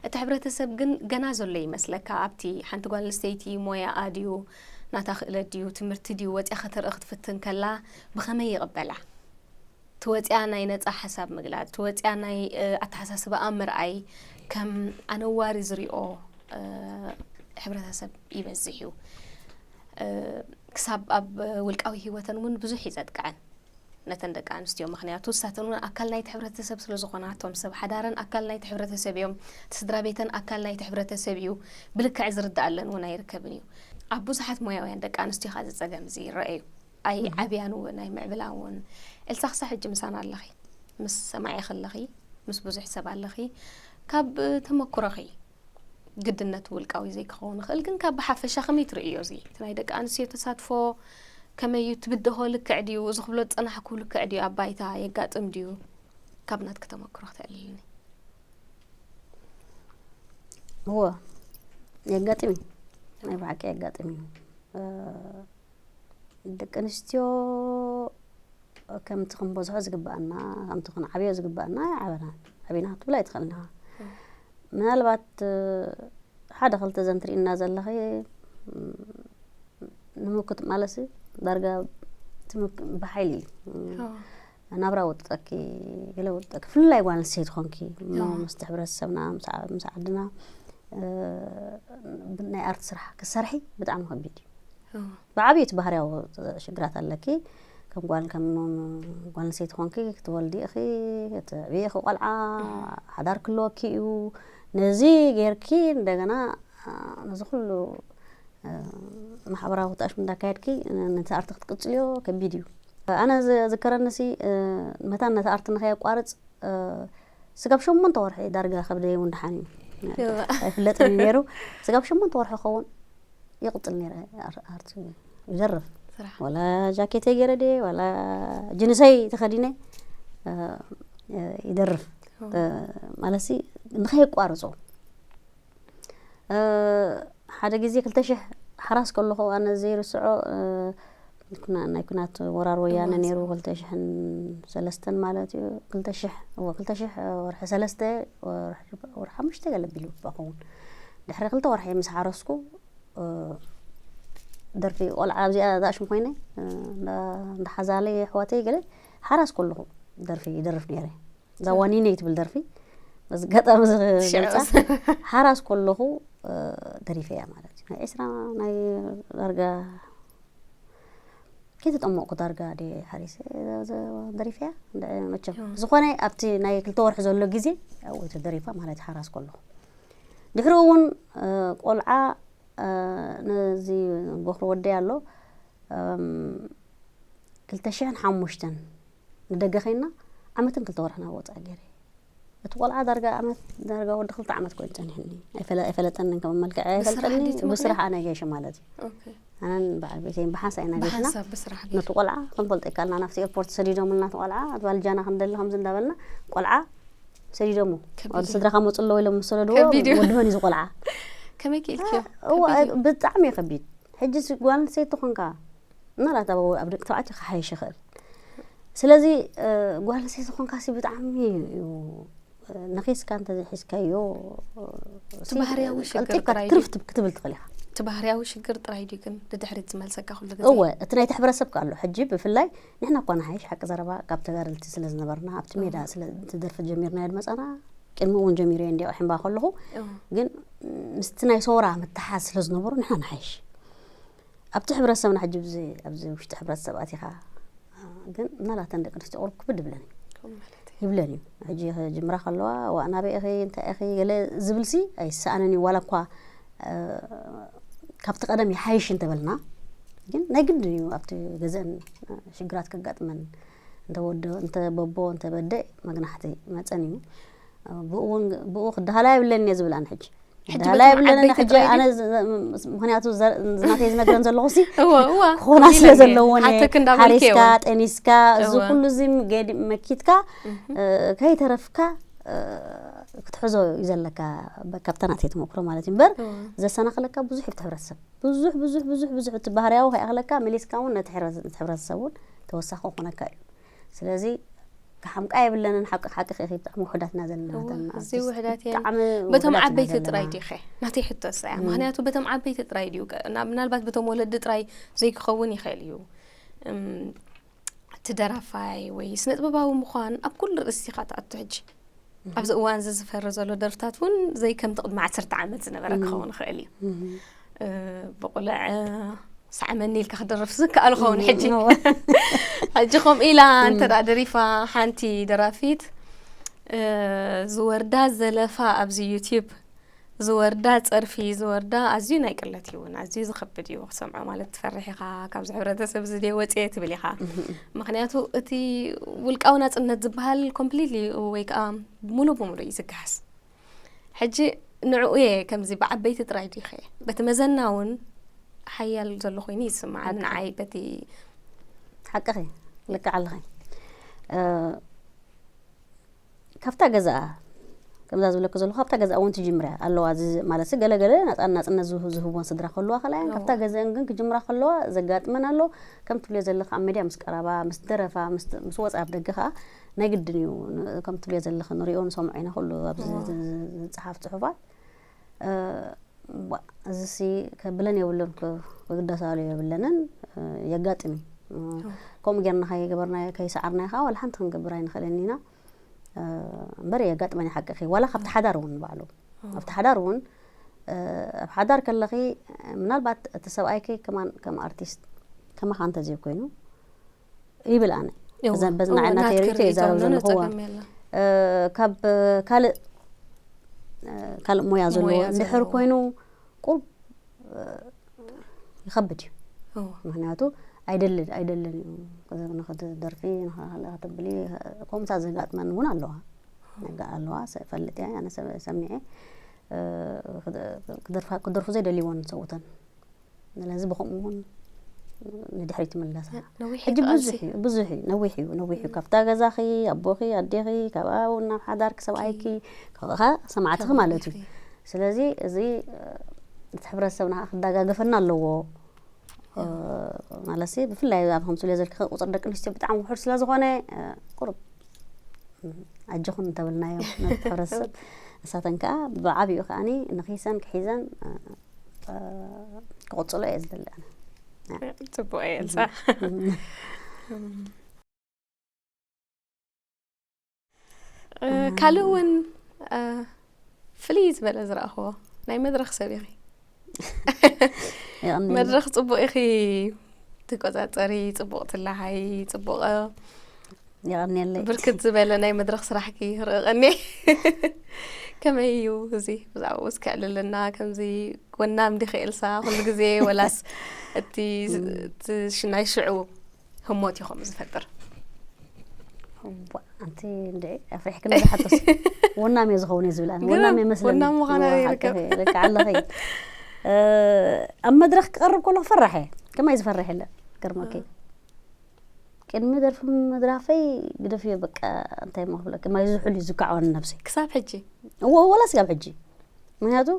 እቲ ሕብረተሰብ ግን ገና ዘሎ ይመስለካ። ኣብቲ ሓንቲ ጓል ኣንስተይቲ ሞያኣ ድዩ፣ ናታ ክእለት ድዩ፣ ትምህርቲ ድዩ፣ ወፂኣ ከተርኢ ክትፍትን ከላ ብኸመይ ይቕበላ? እቲ ወፂኣ ናይ ነፃ ሓሳብ ምግላፅ፣ እቲ ወፂኣ ናይ፣ እ፣ ኣተሓሳስባኣ ምርኣይ ከም ኣነዋሪ ዝሪኦ፣ እ፣ ሕብረተሰብ ይበዝሕ እዩ። እ፣ ክሳብ ኣብ ውልቃዊ ህይወተን እውን ብዙሕ እዩ ዘጥቅዐን ነተን ደቂ ኣንስትዮ። ምኽንያቱ ንሳተን እውን ኣካል ናይቲ ሕብረተሰብ ስለ ዝኾና፣ እቶም ሰብ ሓዳረን ኣካል ናይቲ ሕብረተሰብ እዮም፣ እቲ ስድራ ቤተን ኣካል ናይቲ ሕብረተሰብ እዩ። ብልክዕ ዝርድኣለን እውን ኣይርከብን እዩ። ኣብ ብዙሓት ሞያውያን ደቂ ኣንስትዮ ከዓ እዚ ጸገም እዚ ይረአ እዩ። ኣይ፣ እም። ዓብያን እውን ኣይምዕብላን እውን። ኤልሳ፣ ክሳብ ሕጂ ምሳና ኣለኺ። ምስ ሰማዒ ከለኺ፣ ምስ ብዙሕ ሰብ ኣለኺ። ካብ ተመኩሮኺ፣ ግድነት ውልቃዊ ዘይክኸውን ይኽእል፣ ግን ካብ ብሓፈሻ ከመይ ትርእዮ እዚ? እቲ ናይ ደቂ ኣንስትዮ ተሳትፎ ከመይ እዩ? ትብድሆ ልክዕ ድዩ? እዚ ክብሎ ዝጸናሕኩ ልክዕ ድዩ? ኣብ ባይታ የጋጥም ድዩ? ካብ ናትኪ ተመኩሮ ክተዕልልኒ። እወ፣ የጋጥም እዩ። ናይ ብሓቂ የጋጥም እዩ። እ፣ ደቂ ኣንስትዮ ከምቲ ክንበዝሖ ዝግብኣና፣ ከምቲ ክንዓብዮ ዝግብኣና ኣይዓበናን። ዓቢና ክትብል ኣይትኽእልን ኢኻ። እም። ምናልባት፣ እ፣ ሓደ ክልተ ዘን ትርእና ዘለኺ፣ እም፣ ንምክት ማለትሲ ዳርጋ ትምክ-፣ ብሓይሊ እዩ። እም፣ ኣዎ። ናብራ ወጥጠኪ፣ ገለ ወጥጠኪ፣ ብፍላይ ጓል ኣንስተይቲ ኾንኪ፣ እሞ ኣዎ። ምስቲ ሕብረተሰብና፣ ምስ ዓ-፣ ምስ ዓድና፣ እ፣ ብ-፣ ናይ ኣርት ስራሕ ክትሰርሒ ብጣዕሚ ከቢድ እዩ። ኣዎ። ብዓብዩ እቲ ባህርያዊ ሽግራት ኣለኪ። ከም ጓል፣ ከም ጓል ኣንስተይቲ ኾንኪ ክትወልዲ ኢኺ፣ ክትዕብዪ ኢኺ ቆልዓ፣ እም። ሓዳር ክህልወኪ እዩ። ነዚ ጌርኪ እንደገና፣ እ፣ ነዚ ኩሉ፣ እ፣ ማሕበራዊ ተኣሽሙ እንዳካየድኪ ን-፣ ነቲ ኣርቲ ክትቅጽልዮ ከቢድ እዩ። ኣነ ዝ-፣ ዝከረንሲ፣ እ፣ መታን ነቲ ኣርቲ ንኸየቋርጽ፣ እ፣ ስጋብ ሸሞንተ ወርሒ ዳርጋ ከብደይ እውን ደሓን እዩ። እዋ። ኣይፍለጥን እዩ ነይሩ። ስጋብ ሸሞንተ ወርሒ ክኸውን ይቕጽል ነይረ ኣር-፣ ኣርቲ ይደርፍ። ስራሕ። ዋላ ጃኬተይ ገይረ ድየ፣ ዋላ ጅንሰይ ተኸዲነ፣ እ፣ እ፣ ይደርፍ። እዋ። እ፣ ማለትሲ ንኸየቋርጾ። እ፣ ሓደ ግዜ ክልተ ሽሕ ሓራስ ከለኹ ኣነ ዘይርስዖ፣ እ፣ ኩና-፣ ናይ ኩናት ወራር ወያነ እዋ፣ ነይሩ፣ እዋ። ክልተ ሽሕን ሰለስተን ማለት እዩ። ክልተ ሽሕ፣ እዎ፣ ክልተ ሽሕ፣ እ፣ ወርሒ ሰለስተ፣ ወርሒ፣ ወርሒ ሓሙሽተ ገለ ቢሉ ክኸውን። ድሕሪ ክልተ ወርሒ ምስ ሓረስኩ፣ እ፣ ደርፊ ቆልዓ ኣብዚኣ እዛ ሽም ኮይነ፣ እ፣ እንዳ-፣ እንዳሓዛለይ ኣሕዋተይ ገለ ሓራስ ከለኹ ደርፊ ይደርፍ ነይረ። እዛ ዋኒነይ ትብል ደርፊ፣ በዚ ኣጋጣሚ ዝገልጻ፣ ሽዑ። ሓራስ ከለኹ፣ እ፣ ደሪፈያ ማለት እዩ። ናይ ዕስራ፣ ናይ ዳርጋ ከይተጠመቕኩ ዳርጋ ድየ ሓሪሰ፣ ዘ-፣ ዘ-፣ ደሪፈያ? እንደ-፣ መቸም። እዎ። ዝኾነ ኣብቲ ናይ ክልተ ወርሒ ዘሎ ግዜ ኣብኡ ተደሪፋ ማለት እዩ፣ ሓራስ ከለኹ። ድሕሪኡ እውን፣ እ፣ ቆልዓ፣ እ፣ ነዚ ቦኽሪ ወደይ ኣሎ፣ እም፣ ክልተ ሽሕን ሓሙሽተን ንደገ ኸይና ዓመትን ክልተ ወርሕን ኣብ ወጻኢ ገይረ። እቲ ቆልዓ ዳርጋ ዓመት፣ ዳርጋ ወዲ ክልተ ዓመት ኮይኑ ጸኒሕኒ። ኣይፈለ-፣ ኣይፈለጠንን ከም መልክዐ ብስራሕ ኣይፈልጠኒ፣ ድዩ እቲ ብስራሕ ምኽንያት? ኣነ ገይሸ ማለት እዩ። ኦኬ። ኣነን በዓል ቤተይን ብሓንሳእ ኢና ገይሽና። ብሓንሳብ ብስራሕ ገይሽ። ነቲ ቆልዓ ክንፈልጦ ይካልና፣ ናብቲ ኤርፖርት ሰዲዶምልና እቲ ቆልዓ፣ ኣብ ባልጃና ክንደሊ ከምዚ እንዳበልና ቆልዓ ሰዲዶሞ። ከቢድ ወዲ እዩ። ስድራኻ መጹ ኣለዎ ኢሎም ምስ ሰደድዎ፣ ከቢድ እዩ። ወዲ መን እዩ እዚ ቆልዓ? ከመይ ክኢልክዮ? እዋ፣ ከቢድ እዩ። ብጣዕሚ እዩ ከቢድ። ሕጂ ስ-፣ ጓል ኣንስተይቲ ኾንካ፣ ምናልባት ኣብ፣ ኣብ ደቂ ተባዕትዮ ክሓይሽ ይኽእል። ስለዚ፣ እ፣ ጓል ኣንስተይቲ ኾንካ ሲ ብጣዕሚ እዩ፣ እ፣ ነኺስካ እንተዘይሒዝካዮ፣ እቲ ሲ-፣ ባህርያዊ ሽግር ቀልጢፍካ ጥራይ ትርፍ ድዩ? ትብ-፣ ክትብል ትኽእል ኢኻ። እቲ ባህርያዊ ሽግር ጥራይ ድዩ ግን ንድሕሪት ዝመልሰካ ኩሉ ግዜ? እወ፣ እቲ ናይቲ ሕብረተሰብ ከ ኣሎ። ሕጂ ብፍላይ ንሕና እኳ ንሓይሽ፣ ሓቂ ዘረባ፣ ካብ ተጋደልቲ ስለ ዝነበርና፣ ኣብቲ ሜዳ እወ። ስለ፣ እቲ ደርፊ ጀሚርናዮ ዝመጻና፣ ቅድሚ እውን ጀሚረዮ እንዲዮ ሕምባ ከለኹ፣ እወ። ግን ምስቲ ናይ ሰውራ ምትሓዝ ስለ ዝነበሩ ንሕና ንሓይሽ። ኣብቲ ሕብረተሰብና ሕጂ ብዚ፣ ኣብዚ ውሽጢ ሕብረተሰብ ኣቲኻ፣ ግን ምናልባት እተን ደቂ ኣንስትዮ ቁሩብ ክብድ ይብለን እዩ። ከምኡ ማለት እዩ። ይብለን እዩ። ሕጂ ክጅምራ ከለዋ፣ "ዋእ፣ ናበይ ኢኺ? እንታይ ኢኺ?" ገለ ዝብልሲ ኣይሰኣንን እዩ። ዋላ እኳ፣ እ፣ ካብቲ ቀደም ይሓይሽ እንተበልና፣ ግን ናይ ግድን እዩ ኣብቲ ገዘአን፣ እ፣ ሽግራት ከጋጥመን። እንተ ወዶ፣ እንተ በቦ፣ እንተ በደ መግናሕቲ መጸን እዩ። እ፣ ብኡ እውን፣ ብኡ ክደሃላ የብለንን እየ ዝብል ኣነ ሕጂ። ሕጂ ክደሃላ በቶም የብለንን ዓበይቲ ሕጂ ጥራይ ኣነ ድዩ? ዝ-፣ ዝ-፣ ምኽንያቱ ዘ-፣ ናተይ ዝነግረን ዘለኹ ሲ እወ፣ እወ። ክኾና ክኢለ ስለ እየ። ዘለወን እየ። ሓተክ እንዳበልክ ሓሪስካ፣ እወ። ጠኒስካ፣ እዚ እወ። ኩሉ እዚ ገዲ-፣ መኪትካ፣ እህ። እ፣ ከይተረፍካ፣ እ፣ ክትሕዞ እዩ ዘለካ። በ-፣ ካብታ ናተይ ተመክሮ ማለት እዩ። እምበር እወ። ዘሰናኽለካ ብዙሕ እዩ እቲ ሕብረተሰብ። ብዙሕ፣ ብዙሕ፣ ብዙሕ፣ ብዙሕ እቲ ባህርያዊ ከይኣኽለካ መሊስካ እውን ነቲ ሕብረ-፣ ነቲ ሕብረተሰብ እውን ተወሳኺ ክኾነካ እዩ። ስለዚ ክሓምቃ የብለንን። ሓቂ፣ ሓቂ ኺኺ ብጣዕሚ ውሑዳትና ዘለና እወ፣ ተን ኣዝዩ ኣርቲስት ውሑዳት እየን። ብጣዕሚ በቶም ውሑዳት ኢና ዓበይቲ ዘለና። ጥራይ ድዩ ኸ? ናተይ ሕቶ እሳ እያ። እም። ምኽንያቱ በቶም ዓበይቲ ጥራይ ድዩ ከ? ናብ፣ ምናልባት በቶም ወለዲ ጥራይ ዘይክኸውን ይኽእል እዩ። እም፣ እቲ ደራፋይ ወይ ስነ ጥበባዊ ምዃን ኣብ ኩሉ ርእሲ ኢኻ ትኣቱ ሕጂ። እም። ኣብዚ እዋን እዚ ዝፈሪ ዘሎ ደርፍታት እውን ዘይ ከምቲ ቅድሚ ዓሰርተ ዓመት ዝነበረ እም። ክኸውን ይኽእል እዩ። እም። እ፣ ብቑልዕ፣ እ፣ ሰዓመኒ ኢልካ ክደርፍ ዝከኣል ኸውን እም፣ ሕጂ። እወ። ሕጂ ከምኡ ኢላ እም። እንተ ደኣ ደሪፋ ሓንቲ ደራፊት፣ እ፣ ዝወርዳ ዘለፋ ኣብዚ ዩትዩብ፣ ዝወርዳ ጸርፊ፣ ዝወርዳ ኣዝዩ ናይ ቅለት እዩ እውን፣ ኣዝዩ ዝኸብድ እዩ ክሰምዖ፣ ማለት ትፈርሕ ኢኻ፣ ካብዚ ሕብረተሰብ እዚ ድየ ወጽየ ትብል ኢኻ። እም፣ እም። ምኽንያቱ እቲ ውልቃዊ ናጽነት ዝበሃል ኮምፕሊትሊ ወይ ከኣ ሙሉእ ብሙሉእ እዩ ዝገሃስ። ሕጂ ንዕኡ እየ ከምዚ ብዓበይቲ ጥራይ ድዩ ኸ? በቲ መዘና እውን ሓያል ዘሎ ኮይኑ ይስምዓኒ ሓቂ። ንዓይ በቲ ሓቅኺ፣ ልክዕ ኣለኺ። እ፣ ካብታ ገዛኣ፣ ከምዛ ዝብለኪ ዘለኹ፣ ካብታ ገዛኣ እውን ትጅምር እያ ኣለዋ። እዚ ማለት ገለ ገለ ናጻ-፣ ናጽነት ዝህ-፣ ዝህብወን ስድራ ክህልዋ ከላ እየን። ካብታ እዎ። ገዛኣን ግን ክጅምራ ከለዋ ዘጋጥመን ኣሎ። ከም ትብልዮ ዘለኺ ኣብ ሚድያ ምስ ቀረባ፣ ምስ ደረፋ፣ ምስ፣ ምስ ወጻ ኣብ ደገ ከኣ ናይ ግድን እዩ። ን-፣ ከም ትብልዮ ዘለኺ ንሪኦ ንሰምዖ ኢና ኩሉ ኣብዚ እዎ። ዝ-፣ ዝ-፣ ዝጸሓፍ ጽሑፋት። እ፣ ባ-፣ እዚሲ ከብለን የብሉን፣ ክ-፣ ክግደሳሉ የብለንን፣ እ፣ የጋጥም እዩ። እ፣ እዎ። ከምኡ ጌርና ከይገበርናዮ፣ ከይሰዓርናዮ ከዓ ዋላ ሓንቲ ክንገብር ኣይንኽእልን ኢና። እ፣ እምበር የጋጥመን እዩ ሓቅኺ። ዋላ ካብቲ ሓዳር እውን ንባዕሉ። ኣብቲ ሓዳር እውን፣ እ፣ ኣብ ሓዳር ከለኺ ምናልባት እቲ ሰብኣይኪ ከማን ከም ኣርቲስት ከማኻ እንተዘይኮይኑ ይብል ኣነ። እዋ፣ በዚ እዋ፣ ንዓይ ናተይ ናትኪ ርእይቶ እየ ርእይቶ ዛረብ ኣለኒ፣ ዘለኹ። እዋ። ጸገም የለን። እ፣ ካብ ካልእ፣ እ፣ ካልእ ሞያ ዘለዎ ሞያ እንድሕር ዘለዎ። ኮይኑ ቁሩብ፣ እ፣ ይኸብድ እዩ። እዋ። ምኽንያቱ ኣይደልን፣ ኣይደልን እዩ። ንኽትደርፊ፣ ንኻልእ ከተብሊ፣ ከምኡታት ዘጋጥመን እውን ኣለዋ። ነጋ ኣለዋ፣ ሰ-፣ እፈልጥ እየ፣ ኣነ ሰ-፣ ሰሚዐ። እ፣ ክደ-፣ ክደርፋ-፣ ክደርፉ ዘይደልይወን ዝሰውተን። ስለዚ ብኸምኡ እውን ንድሕሪት ይምለሳ። ነዊሕ ሕጂ እዩ ብዙሕ ቃልሲ። እዩ፣ ብዙሕ እዩ፣ ነዊሕ እዩ፣ ነዊሕ እዩ። ካብታ ገዛኺ፣ ኣቦኺ፣ ኣዴኺ፣ ካብ ኣብኡ ናብ ሓዳርኪ፣ ሰብኣይኪ፣ ካብኡ ኸዓ ሰማዕትኺ ካብ ማለት እዩ። ነዊሕ እዩ። ስለዚ እዚ፣ እ፣ እቲ ሕብረተሰብና ኸዓ ክደጋገፈና ኣለዎ። እ፣ ማለትሲ ብፍላይ ኣብ ከምዚ ኢለ ዘልክኸ ቁፅሪ ደቂ ኣንስትዮ ብጣዕሚ ውሑድ ስለ ዝኾነ፣ እ፣ ቁሩብ፣ እ፣ ኣጆኹን እንተበልናዮ ነቲ ሕብረተሰብ፣ ንሳተን ከዓ ብዓብይኡ ከዓኒ ንኺሰን ክሒዘን፣ እ፣ እ፣ ክቕፅሎ እየ ዝደሊ ኣነ። ጽቡቕ እየ፣ ኤልሳ። እ፣ ካልእ እውን፣ እ፣ ፍልይ ዝበለ ዝረኣኽዎ ናይ መድረኽ ሰብ ኢኺ። የቐንየለይ። መድረኽ ጽቡቕ ኢኺ ትቆጻጸሪ፣ ጽቡቕ ትለሃይ፣ ጽቡቕ፣ እ፣ የቐንየለይ። ብርክት ዝበለ ናይ መድረኽ ስራሕኪ ርእ ቀንየ። ከመይ እዩ እዚ? ብዛዕባኡ እስኪ ኣዕልለና። ከምዚ ወናም ዲኺ ኤልሳ ኩሉ ግዜ፣ ወላስ እቲ ዝ-፣ እም። እቲ ሽ-፣ ናይ ሽዑ ህሞት እዩ ከምኡ ዝፈጥር? እዋ፣ ኣንቲ እንድዒ ኣፍሪሕክኒ ዝሓቶስ። ወናም እየ ዝኸውን እየ ዝብል ኣነ። ግርም፣ ወናም እየ መስለኒ። ወናም ምዃና እዋ፣ ይርከብ። ሓቂ፣ ልክዕ ኣለኺ። እ፣ ኣብ መድረኽ ክቐርብ ከሎ ክፈራሕ እየ። ከማይ ዝፈርሕ የለን። ገርመኪ። እ። ቅድሚ ደርፊ ምድራፈይ ግደፍዮ በቃ፣ እንታይ እሞ ክብለኪ፣ ማይ ዝሑል እዩ ዝከዓወኒ ነብሰይ። ክሳብ ሕጂ? እዎ፣ ወላ ስጋብ ሕጂ። ምኽንያቱ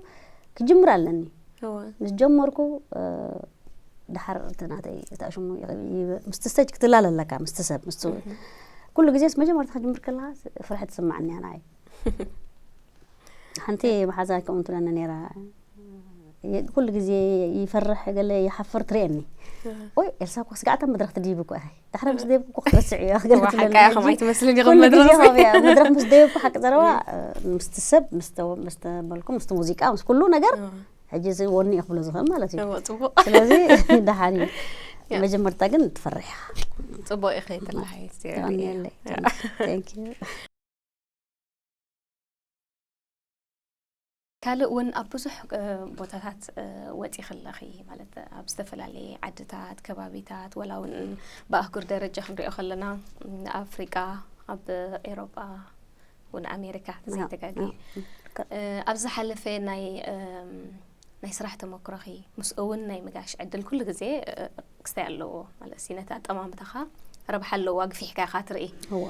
ክጅምር ኣለኒ። እወ። ምስ ጀመርኩ፣ እ፣ ደሓር እቲ ናተይ፣ እታ ሽሙ ይ-፣ ይ-፣ ምስቲ ስቴጅ ክትላለ ኣለካ፣ ምስቲ ሰብ፣ ምስቲ እህ። ኩሉ ግዜስ መጀመርታ ክጅምር ከለኻ ፍርሒ ትስማዓኒ እያ ንዓይ። ሓንቲ መሓዛ ከምኡ ትብለኒ ነይራ። የ-፣ ኩሉ ግዜ ይፈርሕ፣ ገለ ይሓፍር ትርእየኒ። እህ። ኦይ፣ ኤልሳ እኮ ስጋዕታ መድረኽ ትድይብ እኮ ኢኺ። ዳሕረ ምስ ደየብኩ እኮ ክትረስዕ እያ፣ ገለ እዋ፣ ትብለኒ ሓቃ እያ፣ ሕጂ ከምኣ ኣይትመስልን ኢኻ ኩሉ ግዜ መድረኽ ከምኡ እያ። መድረኽ ምስ ደየብኩ ሓቂ ዘረባ፣ እህ። እ፣ ምስቲ ሰብ፣ ምስ ተ-፣ ምስ ተበልኩ፣ ምስቲ ሙዚቃ፣ ምስ ኩሉ ነገር፣ እህ። ሕጂ እዚ ወኒ እየ ክብሎ ዝኽእል ማለት እዩ። እዎ፣ ጽቡቕ። ስለዚ ደሓን እዩ። ያ። መጀመርታ ግን ትፈርሕ ኢኻ። ጽቡቕ ኢኺ ትለሓይ፣ እስቲ የቐንየለይ። ያ። Thank you. ካልእ እውን ኣብ ብዙሕ፣ እ፣ ቦታታት፣ እ፣ ወጺኺ ኣለኺ፣ ማለት ኣብ ዝተፈላለየ ዓድታት፣ ከባቢታት፣ ወላ እውን ብኣህጉር ደረጃ ክንሪኦ ከለና፣ ም፣ ኣፍሪቃ፣ ኣብ ኤሮጳ፣ እውን ኣሜሪካ፣ ተዘይተጋጊ። ያ፣ ያ። እ፣ ኣብ ዝሓለፈ ናይ፣ እም፣ ናይ ስራሕ ተመክሮኺ፣ ምስኡ እውን ናይ ምጋሽ ዕድል ኩሉ ግዜ፣ እ፣ ክስታይ ኣለዎ። ማለት ሲ፣ ነቲ ኣጠማምታኻ ረብሓ ኣለዎ፣ ኣግፊሕካ ኢኻ ትርኢ። እዎ።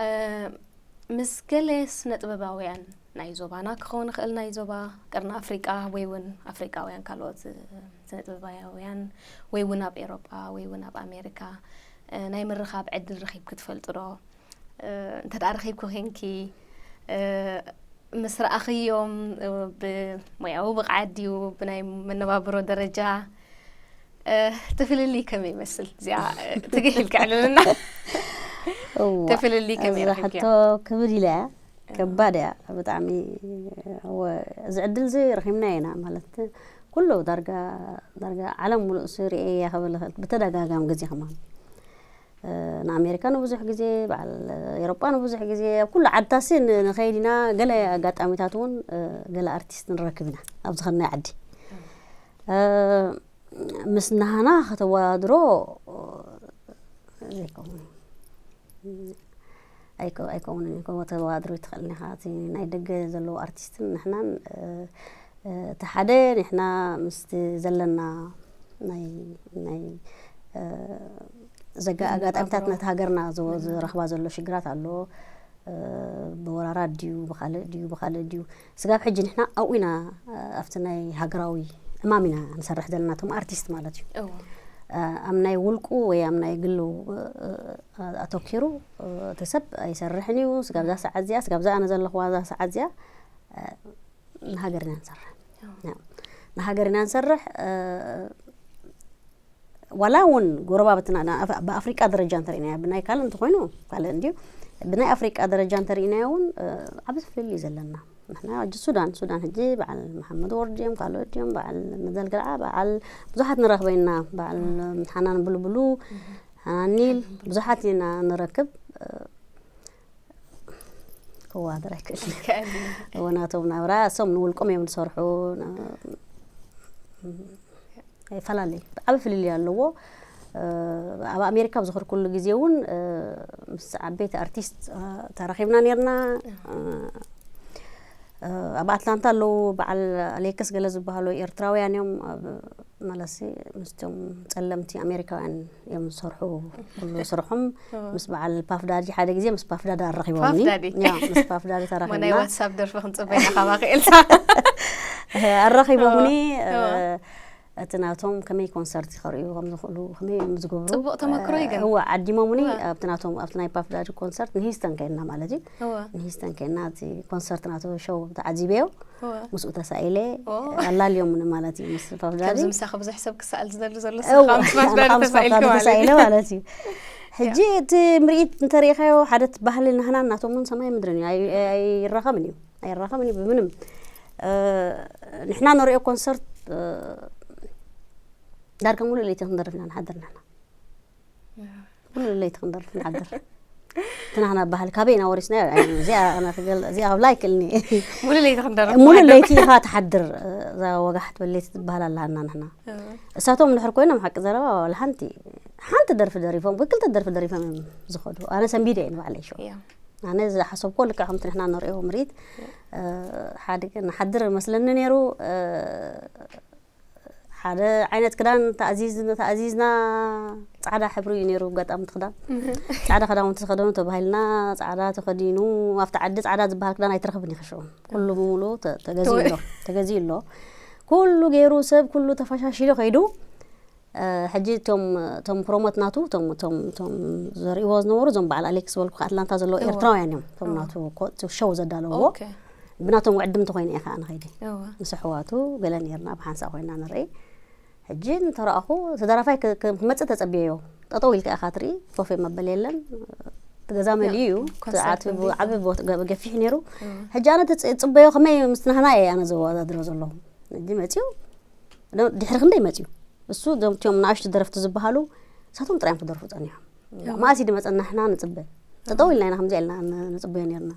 እ፣ ምስ ገለ ስነ ጥበባውያን ናይ ዞባና ክኸውን ይኽእል፣ ናይ ዞባ ቀርኒ ኣፍሪቃ ወይ እውን ኣፍሪቃውያን ካልኦት፣ እ፣ ስነ ጥበባውያን ወይ እውን ኣብ ኤሮጳ ወይ እውን ኣብ ኣሜሪካ፣ እ፣ ናይ ምርኻብ ዕድል ረኺብኪ ትፈልጢ ዶ? እ፣ እንተ ደኣ ረኺብኪ ኮንኪ፣ እ፣ ምስ ረኣኽዮም፣ እ፣ ብሞያዊ ብቕዓት ድዩ፣ ብናይ መነባብሮ ደረጃ፣ እ፣ እቲ ፍልልይ ከመይ ይመስል? እዚኣ፣ እ፣ ትግህ ኢልካ ኣዕልለና። እዋ፣ እቲ ፍልልይ ከመይ እዛ ረኺብክያ? ሕቶ ክብድ ኢላ እያ። እ። ከባድ እያ ብጣዕሚ። እወ፣ እዚ ዕድል እዚ ረኺብና ኢና ማለት፣ ኩሉ ዳርጋ፣ ዳርጋ ዓለም ሙሉእ እዚ ርእየያ ክብል እኽእል፣ ብተደጋጋሚ ግዜ ከማን። እ፣ ንኣሜሪካ ንብዙሕ ግዜ፣ በዓል ኤሮጳ ንብዙሕ ግዜ፣ ኣብ ኩሉ ዓድታሲ ን-፣ ንኸይድ ኢና። ገለ ኣጋጣሚታት እውን፣ እ፣ ገለ ኣርቲስት ንረክብ ኢና ኣብ ዝኸድናዮ ዓዲ። እ፣ ምስ ናህና ከተወዳድሮ ዘይከውን። ኣይከ-፣ ኣይከውንን እዩ። ከተወዳድሮ ኣይትኽእልን ኢኻ። እቲ ናይ ደገ ዘለዉ ኣርቲስትን ንሕናን፣ እ፣ እ፣ እቲ ሓደ ንሕና ምስቲ ዘለና ናይ፣ ናይ፣ እ፣ ዘጋ-፣ ኣጋጣሚታት ነባብሮ። ነቲ ሃገርና ዘ-፣ ዘረኽባ ዘሎ ሽግራት ኣሎ። እ፣ ብወራራት ድዩ፣ ብኻልእ ድዩ፣ ብኻልእ ድዩ። ስጋብ ሕጂ ንሕና ኣብኡ ኢና፣ እ፣ ኣብቲ ናይ ሃገራዊ ዕማም ኢና ንሰርሕ ዘለና፣ እቶም ኣርቲስት ማለት እዩ። እዎ። እ፣ ኣብ ናይ ውልቁ ወይ ኣብ ናይ ግሉ፣ እ፣ እ፣ ኣተኪሩ፣ እ፣ እቲ ሰብ ኣይሰርሕን እዩ። ስጋብ እዛ ሰዓት እዚኣ፣ ስጋብ እዛ ኣነ ዘለኹዋ እዛ ሰዓት እዚኣ፣ እ፣ ንሃገርና ንሰርሕ። እዎ። ያ። ንሃገርና ንሰርሕ፣ እ፣ ዋላ እውን ጎረባብትና ብኣፍሪቃ ደረጃ እንተርኢናዮ፣ ብናይ ካልእ እንተኮይኑ ካልእ እንድዩ፣ ብናይ ኣፍሪቃ ደረጃ እንተርኢናዮ እውን ዓብ ፍልልይ እዩ ዘለና። ንሕና ሕጂ ሱዳን ሱዳን ሕጂ በዓል መሓመድ ወርድ እዮም፣ ካልኦት እዮም፣ በዓል መዘልግልዓ፣ በዓል ብዙሓት ንረክበ ኢና፣ በዓል ሓናን ብልብሉ፣ ሓናን ኒል፣ ብዙሓት ኢና ንረክብ። ክዋደር ኣይክእል። እዎ ናቶም ናብራ እሶም ንውልቆም እዮም ዝሰርሑ። ይፈላለዩ፣ ዓብ ፍልልይ ኣለዎ። ኣብ ኣሜሪካ ብዝኸድኩሉ ግዜ እውን ምስ ዓበይቲ ኣርቲስት ተራኺብና ነርና። ኣብ ኣትላንታ ኣለዉ በዓል ኣሌክስ ገለ ዝበሃሉ ኤርትራውያን እዮም። ኣብ መለሲ ምስቶም ጸለምቲ ኣሜሪካውያን እዮም ዝሰርሑ። ኩሉ ስርሖም ምስ በዓል ፓፍዳዲ፣ ሓደ ግዜ ምስ ፓፍዳዲ ኣራኺቦምኒ። ፓፍዳዲ። ያ፣ ምስ ፓፍዳዲ ተራኺብና። ዋትሳፕ ደርፊ ክንጽበይ ኢና ካባኺ ኤልሳ። ኣራኺቦምኒ። እቲ ናቶም ከመይ ኮንሰርት ከርእዩ ከም ዝኽእሉ፣ ከመይ እዮም ዝገብሩ። ጽቡቕ ተመክሮ እዩ ግን። እወ፣ ዓዲሞምኒ። ኣብቲ ናቶም፣ ኣብቲ ናይ ፓፍዳዲ ኮንሰርት ንሂስተን ከይድና ማለት እዩ። ንሂስተን ከይድና እቲ ኮንሰርት ናቶ ሾው ተዓዚበዮ። ምስኡ ተሳኢለ። ኣላልዮምኒ ማለት እዩ ምስ ፓፍዳዲ። ከምዚ ምሳኺ ብዙሕ ሰብ ክሰኣል ዝደሊ ዘሎ እወ፣ ኣነ ምስ ፓፍዳዲ ተሳኢለ ማለት እዩ። ሕጂ እቲ ምርኢት እንተሪኢኻዮ፣ ሓደ እቲ ባህሊ ናህናን ናቶምን ሰማይ ምድርን እዩ። ኣይ-፣ ኣይራኸብን እዩ። ኣይራኸብን እዩ ብምንም። ንሕና ንሪኦ ኮንሰርት ዳርጋ ሙሉእ ለይቲ ክንደርፍ ኢና ንሓድር ንሕና። ሙሉእ ለይቲ ክንደርፍ ንሓድር። እቲ ናህና ባህል ካበይ ኢና ወሪስናዮ? እዚኣ ኣነ ክገል-፣ እዚኣ ክብላ ኣይክእልኒ። ሙሉእ ለይቲ ክንደርፍ ሙሉእ ንሓድር። ለይቲ ኢኻ ትሓድር። እዛ ወጋሕ ትብል ለይቲ ትበሃል ኣለሃና ንሕና። እሳቶም እንድሕር ኮይኖም ሓቂ ዘረባ ዋላ ሓንቲ፣ ሓንቲ ደርፊ ደሪፎም ወይ ክልተ ደርፊ ደሪፎም እዮም ዝኸዱ። ኣነ ሰንቢደ እየ ንባዕለይ ሸው። ኣነ ዝሓሰብኮ ልክዕ ከምቲ ንሕና ንሪኦ ምርኢት፣ ሓደ ንሓድር መስለኒ ነይሩ። ሓደ ዓይነት ክዳን ተኣዚዝ-፣ ተኣዚዝና፣ ጻዕዳ ሕብሪ እዩ ነይሩ ኣጋጣሚ እቲ ክዳን። ጻዕዳ ክዳውንቲ ተኸደኑ ተባሂልና፣ ጻዕዳ ተኸዲኑ፣ ኣብቲ ዓዲ ጻዕዳ ዝበሃል ክዳን ኣይትረኽብን ኢኻ ሽዑ። ኩሉ ብምሉኡ ተ-፣ ተገዚኡ ኣሎ፣ ተገዚኡ ኣሎ። ኩሉ ገይሩ ሰብ ኩሉ ተፈሻሺሉ ከይዱ። ሕጂ እቶም፣ እቶም ፕሮሞት ናቱ፣ እቶም፣ እቶም፣ እቶም ዘርእይዎ ዝነበሩ፣ እዞም በዓል ኣሌክስ ዝበልኩ ኣትላንታ ዘለዉ ኤርትራውያን እዮም። እቶም ናቱ ኮ-፣ እቲ ሾው ዘዳለውዎ። ብናቶም ዕድም እንተኮይነ እየ ከዓ ንኸይደ። ምስ ኣሕዋቱ ገለ ነርና፣ ብሓንሳእ ኮይና ንርኢ። ሕጂ እንተረኣኹ፣ እቲ ደራፋይ ክ-፣ ክ-፣ ክመጽእ ተጸብየዮ። ጠጠው ኢልካ ኢኻ ትርኢ፣ ኮፍ መበል የለን። እቲ ገዛ መሊኡ እዩ። እቲ ዓቢ ቦ-፣ ገ-፣ ገፊሕ ነይሩ። ሕጂ ኣነ ተጽ-፣ ጽበዮ ከመይ ምስ ናህና እየ ኣነ ዘወዳድሮ ዘለኹ። ሕጂ መጺኡ፣ ዶ-፣ ድሕሪ ክንደይ መጺኡ? እሱ፣ እዞም እቲኦም ንኣሽቱ ደረፍቲ ዝበሃሉ፣ ንሳቶም ጥራይ እዮም ክደርፉ ጸኒሖም። መኣስ እዩ ድመጸና ንሕና ንጽበ። ጠጠው ኢልና ኢና ከምዚኣ ኢልና ን-፣ ንጽበዮ ነርና።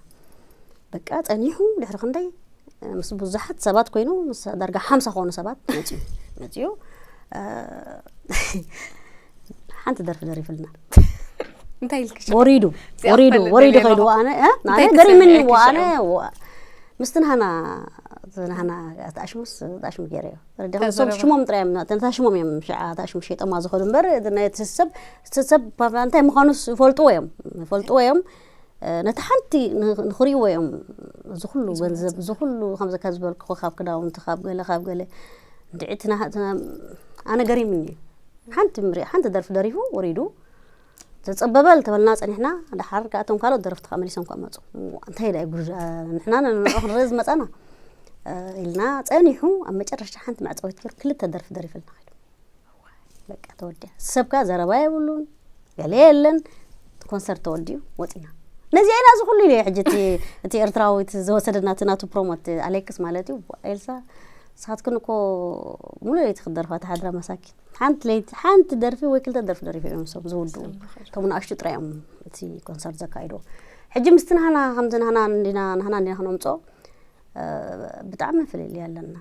በቃ ጸኒሑ ድሕሪ ክንደይ፣ ምስ ብዙሓት ሰባት ኮይኑ፣ ምስ ዳርጋ ሓምሳ ክኾኑ ሰባት መጺኡ። መጺኡ፣ ሓንቲ ደርፊ ደሪፍልና። እንታይ ኢልክሽ? ወሪዱ፣ እዚኣ ወሪዱ፣ ክፈልጥ ወሪዱ ደልየ ከይዱ ኣለኹ። ኣነ፣ እ? እንታይ ኣነ ገሪምኒ፣ ተሰሚዕኪ ኣነ፣ ሽዑ? ዋ-፣ ምስቲ ናህና፣ ናህና ተኣሽሙስ፣ ተኣሽሙ ገይረዮ። ተረዲኹም? እቶም ተዘረባ። ሽሞም ጥራይ እዮም፣ ነታ ሽሞም እዮም ሽዓ ተኣሽሙ ሸይጦማ ዝኸዱ እምበር፣ እቲ ናይ እቲ ሰብ፣ እቲ ሰብ እንታይ ምዃኑስ ይፈልጥዎ እዮም። ይፈልጥዎ እዮም። እ፣ ነቲ ሓንቲ ን-፣ ንኽርእይዎ እዮም። እዚ ኩሉ ገንዘብ፣ እዚ ኩሉ ከምዚ ካብ ዝበልኩ፣ ካብ ክዳውንቲ፣ ካብ ገለ፣ ካብ ገለ። እንድዒ እቲ ናህ-፣ እቲ ና-፣ ኣነ ገሪምኒ እዩ። ሓንቲ ምሪ-፣ ሓንቲ ደርፊ ደሪፉ ወሪዱ። ተጸበበ ተበልና ጸኒሕና፣ ደሓር ከኣ እቶም ካልኦት ደረፍቲ ከኣ መሊሶም ከኣ መጹ። እሞ እንታይ ደኣ ጉድ፣ ንሕና ንዕኡ ክንርኢ ዝመጻና፣ እ፣ ኢልና ጸኒሑ፣ ኣብ መጨረሻ ሓንቲ መዕጸዊት ገይሩ ክልተ ደርፊ ደሪፍልና ከይዱ። በቃ ተወዲኣ። ሰብ ከኣ ዘረባ የብሉን፣ ገለ የለን። እቲ ኮንሰርት ተወዲኡ ወጺና። ነዚ ኢና እዚ ኩሉ ኢለ ሕጂ እቲ፣ እቲ ኤርትራዊ እቲ ዝወሰደና እቲ ናቱ ፕሮሞት ኣሌክስ ማለት እዩ። ኤልሳ፣ ንስኻትክን እኮ ሙሉእ ለይቲ ክትደርፋ ትሓድራ መሳኪን። ሓንቲ ለይቲ፣ ሓንቲ ደርፊ ወይ ክልተ ደርፊ ደሪፎም እዮም እሶም ዝውድኡ። እቶም ንኣሽቱ ጥራይ እዮም እቲ ኮንሰርት ዘካይድዎ። ሕጂ ምስቲ ናህና፣ ከምዚ ናህና እንዲና፣ ናህና እንዲና ክነምጽኦ፣ እ፣ ብጣዕሚ ፍልልይ ኣለና።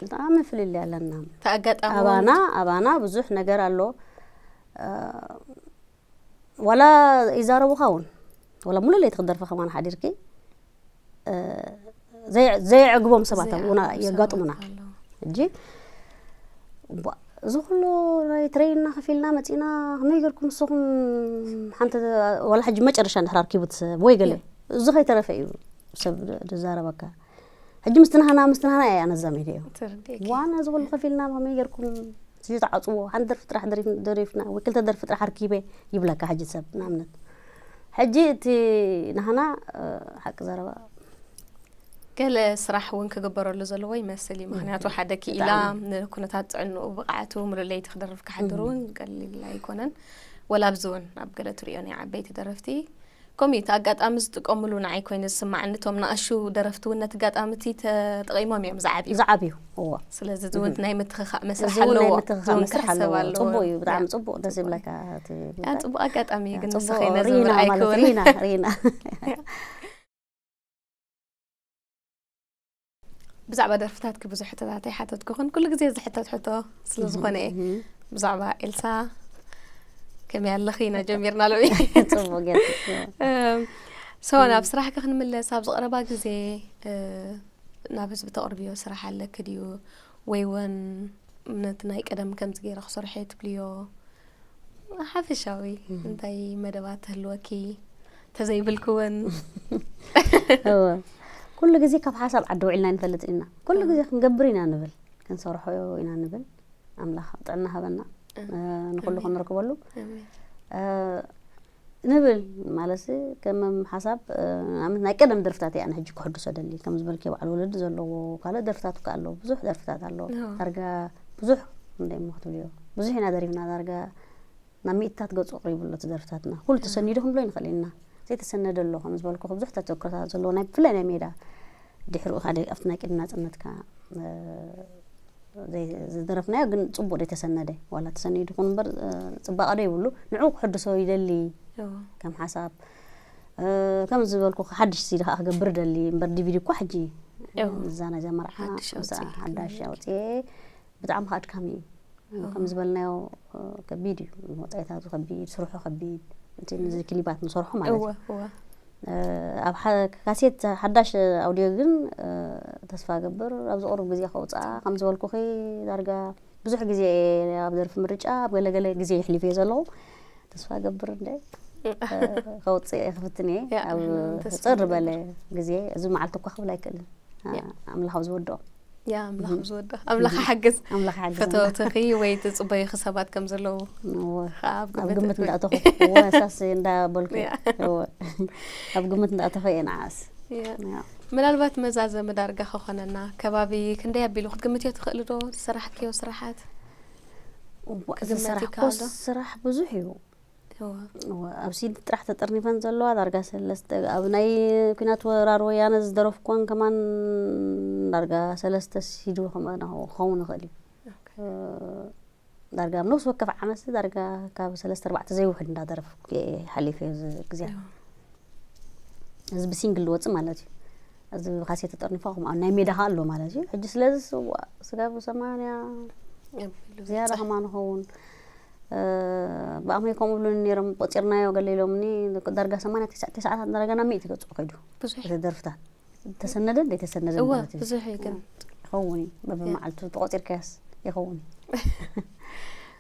ብጣዕሚ ፍልልይ ኣለና። እቲ ኣጋጣሚ ኣባና፣ እውን ኣባና ብዙሕ ነገር ኣሎ። እ፣ ዋላ ይዛረቡኻ እውን፣ ዋላ ሙሉእ ለይቲ ክትደርፊ ከማን ሓዲርኪ፣ እ፣ ዘይ-፣ ዘየዕግቦም ሰባት ኣብኡና ዘየዕግቡ የጋጥሙና። ሰባት ኣለዉ። ሕጂ፣ እቧ፣ እዚ ኩሉ ናይ ትሬንና ከፊልና መጺና፣ ከመይ ጌርኩም ንስኹም ሓንቲ፣ ዋላ ሕጂ መጨረሻ እንድሕር ኣርኪቡ እቲ ሰብ ወይ ገለ፣ እዮ። እዚ ከይተረፈ እዩ ሰብ ዝዛረበካ። ሕጂ ምስቲ ናህና፣ ምስቲ ናህና እየ ኣነ ኣዛሚደዮ። ትርድእኪ። ዋና እዚ ኩሉ ከፊልና ከመይ ጌርኩም እዚ ተዓጽዎ፣ ሓንቲ ደርፊ ጥራሕ ደሪፍ-፣ ደሪፍና፣ ወይ ክልተ ደርፊ ጥራሕ ኣርኪበ ይብለካ ሕጂ ሰብ፣ ንኣብነት። ሕጂ እቲ ናህና፣ እ፣ ሓቂ ዘረባ፣ ገለ ስራሕ እውን ክግበረሉ ዘለዎ ይመስል እዩ። ምኽንያቱ ሓደ ክኢላ ንኩነታት ጥዕንኡ ብቕዓቱ ሙሉእ ለይቲ ክደርፍ ክሓድር እውን ቀሊል ኣይኮነን። ወላ ኣብዚ እውን ኣብ ገለ ትሪኦ ናይ ዓበይቲ ደረፍቲ ከምኡ እቲ ኣጋጣሚ ዝጥቀምሉ ንዓይ ኮይኑ ዝስማዓኒ እቶም ንኣሹ ደረፍቲ እውን ነቲ ኣጋጣሚ እቲ ተጠቒሞም እዮም ዝዓብዩ። ዝዓብዩ እዎ። ስለዚ እዚ እውን ናይ ምትኽኻእ መስርሕ ኣለዎ። እዚ እውን ክሕሰብ ኣለዎ። ጽቡቕ እዩ፣ ብጣዕሚ ጽቡቕ፣ ደስ ይብለካ እቲ ጉዳይ። ጽቡቕ ኣጋጣሚ እዩ፣ ግን ንስኺ ነዚ ሪና ምርኣይ ማለት ክውን ሪና ሪና ብዛዕባ ደርፍታትኪ ብዙሕ ሕቶታት ኣይሓተትኩኽን። ኩሉ ግዜ ዝሕተት ሕቶ ስለ ዝኾነ እየ። ብዛዕባ ኤልሳ ከመይ ኣለኺ ኢና ጀሚርና ሎሚ። ጽቡቕ ጌርኪ። እም፣ ሶ፣ ናብ ስራሕኪ ክንምለስ፣ ኣብዚ ቀረባ ግዜ፣ እ፣ ናብ ህዝቢ ተቕርብዮ ስራሕ ኣለኪ ድዩ? ወይ እውን ነቲ ናይ ቀደም ከምዚ ገይረ ክሰርሖ እየ ትብልዮ? ሓፈሻዊ እንታይ መደባት ትህልወኪ? ተዘይብልኪ እውን? እወ። ኩሉ ግዜ ካብ ሓሳብ ዓዲ ውዒልና ኣይንፈልጥን ኢና። ኩሉ ግዜ ክንገብር ኢና ንብል፣ ክንሰርሖ ኢና ንብል። ኣምላኽ ጥዕና ሃበና፣ እ፣ ንኹሉ ኣሜን። ክንረክበሉ። ኣሜን። እ፣ ንብል ማለትሲ ከም ሓሳብ፣ እ፣ ንኣብነት ናይ ቀደም ደርፍታት እየ ኣነ ሕጂ ክሕድሶ ደሊ። ከም ዝበልኪ በዓል ወለዲ ዘለዎ ካልእ ደርፍታት ከ ኣለዉ፣ ብዙሕ ደርፍታት ኣለዉ። ኣዎ። ዳርጋ ብዙሕ እንደ እሞ ክትብልዮ። ብዙሕ ኢና ደሪፍና ዳርጋ ናብ ሚእትታት ገጹ ኣቕሪቡ ኣሎ እቲ ደርፍታትና። ኩሉ ተሰኒዱ ክንብሎ ኣይንኽእል ኢና። ዘይተሰነደ ኣሎ፣ ከም ዝበልኩ፣ ብዙሕ ተዘክሮታት ዘለዎ ናይ፣ ብፍላይ ናይ ሜዳ ድሕሪኡ ካደ ኣብቲ ናይ ቅድሚ ናጽነትካ፣ እ፣ ዘይ-፣ ዝደረፍናዮ ግን ጽቡቕ ዘይተሰነደ፣ ዋላ ተሰኒዱ ይኹን እምበር፣ እ፣ ጽባቐ ዶ ይብሉ፣ ንዕኡ ክሕድሶ ይደሊ እዎ። ከም ሓሳብ። እ፣ ከም ዝበልኩ፣ ሓድሽ ሲዲ ከኣ ክገብር ደሊ እምበር፣ ዲ ቪ ዲ እኳ ሕጂ እዎ። እዛ ናይዛ መርዓ ሓድሽ ምስኣ ኣውጽኢ ሓዳሽ ክገብር። ኣውጽኤ ብጣዕሚ ከኣ ኣድካሚ እዩ። እዎ። ከም ዝበልናዮ፣ እ፣ ከቢድ እዩ። ወጻኢታቱ ከቢድ፣ ስርሑ ከቢድ፣ እቲ ነዚ ክሊባት ንሰርሖ ማለት እወ፣ እዩ። እወ። እ፣ ኣብ ሓ-፣ ካሴት ሓዳሽ ኣውድዮ ግን፣ እ፣ ተስፋ እገብር ኣብ ዝቐርብ ግዜ ከውጽኣ። ከም ዝበልኩኺ ዳርጋ ብዙሕ ግዜ እየ ኣብ ደርፊ ምርጫ፣ ኣብ ገለገለ ግዜ የሕሊፈ እየ ዘለኹ። ተስፋ እገብር እንደ፣ እ፣ ከውጽእ እየ፣ ክፍትን እየ። ያ፣ ኣብ ንሕና እውን ተስፋ ጽር ንገብር። በለ ግዜ፣ እዚ መዓልቲ እኳ ክብል ኣይክእልን። ያ። ኣምላኽ ኣብ ዝወድኦ። ያ፣ ኣምላኽ እም። ኣብ ዝወድኦ። ኣምላኽ እም። ሓግዝ። ኣምላኽ ሓግዝ፣ ኣምላኽ። ፈተውትኺ ወይ ትጽበይኺ ሰባት ከም ዘለዉ እወ። ከኣ ኣብ ኣብ ግምት ግምት እንዳእተኹ። እወ፣ ሳስ እንዳበልኩ። ያ። እወ። ኣብ ግምት እንዳእተኹ እየ ንዓስ። ያ። ያ። ምናልባት መዛዘሚ ዳርጋ ከኾነና፣ ከባቢ ክንደይ ኣቢሉ ክትግምትዮ ትኽእሊ ዶ? ዝሰራሕክዮ ስራሓት? እወ፣ ክግመት ዝሰራሕኮ ይከኣል ዶ? ስራሕ ብዙሕ እዩ። እወ። እወ፣ ኣብ ሲዲ ጥራሕ ተጠርኒፈን ዘለዋ ዳርጋ ሰለስተ፣ ኣብ ናይ ኲናት ወራር ወያነ ዝደረፍኩወን ከማን ዳርጋ ሰለስተ ሲዲ ክመ-፣ ክኸውን ይኽእል እዩ። ኦኬ። እ፣ ዳርጋ ኣብ ነፍሲ ወከፍ ዓመት ዳርጋ ካብ ሰለስተ ኣርባዕተ ዘይውሕድ እንዳደረፍኩ እየ ሓሊፈ እዚ ግዜ። እወ። እዚ ብሲንግል ዝወጽእ ማለት እዩ። እዚ ብካሴት ተጠርኒፋ ከምኡ ናይ ሜዳ ከኣ ኣሎ ማለት እዩ። ሕጂ ስለዚ ስዋ-፣ ስጋብ ሰማንያ ኣቢሉ ዝያዳ ዝወጽእ። ከማን ይኸውን። እ፣ ብኣመይ ከምኡ ብሉኒ ነይሮም፣ ቆጺርናዮ ገለ ኢሎምኒ፣ ዳርጋ ሰማንያ፣ ተስዓ፣ ተስዓታት ዳርጋ ናብ ሚእቲ ገጹ ከይዱ። ብዙሕ። እቲ ደርፍታት። ተሰነደን ዘይተሰነደን እወ፣ ማለት እዩ። ብዙሕ እዩ ግን። ይኸውን እዩ። በብመዓልቱ ተቖጺርካዮስ ይኸውን እዩ።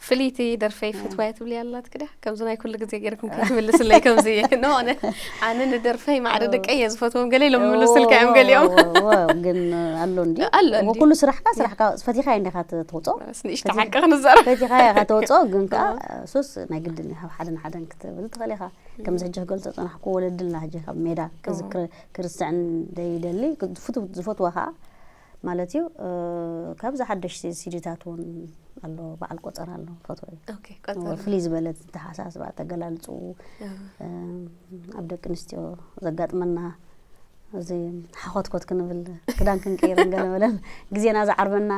ፍልይቲ ደርፈይ ፍትዋይ ትብሊ ኣላትኪ ድያ? ከምዚ ናይ ኩሉ ግዜ ጌርኩም ከይትምልስለይ ከምዚ እየ። ኖ፣ ኣነ፣ ኣነ ንደርፈይ ማዕረ ደቀይ እየ ዝፈትዎም። ገለ ኢሎም ምልሱልካ እዮም ገሊኦም። እወ፣ እወ፣ ግን ኣሎ እንዲ። ኣሎ እወ፣ እንዲ። ኩሉ ስራሕካ፣ ያ። ስራሕካ ፈቲኻ እንዲኻ ት-፣ ትወጾ። በስ ንእሽቶ ፈቲኻ፣ ሓቂ ክንዛረብ። ፈቲኻ ኢኻ ተወጾ፣ ግን ከኣ እወ። ሱስ ናይ ግድን እዩ። ካብ ሓደን ሓደን ክትብል ትኽእል ኢኻ። ከምዚ ሕጂ ክገልጾ ጸናሕኩ ወለድልና ሕጂ ካብ ሜዳ እወ። ክዝክር-፣ ክርስትዕን ዘይደሊ፣ ዝፍት-፣ ዝፈትዋ ከኣ ማለት እዩ። እ፣ ካብዚ ሓደሽ ሲ-፣ ሲዲታት እውን ኣሎ፣ በዓል ቆጸራ ኣሎ፣ ፈትዎ እዩ። ኦኬ፣ እወ፣ ቆጸራ። ፍልይ ዝበለ ኣተሓሳስባ፣ ኣተገላልጽኡ፣ እወ። እ፣ ኣብ ደቂ ኣንስትዮ ዘጋጥመና፣ እዚ ሓኾትኮት ክንብል፣ ክዳን ክንቅይር፣ ገለ መለን ግዜና ዝዓርበና፣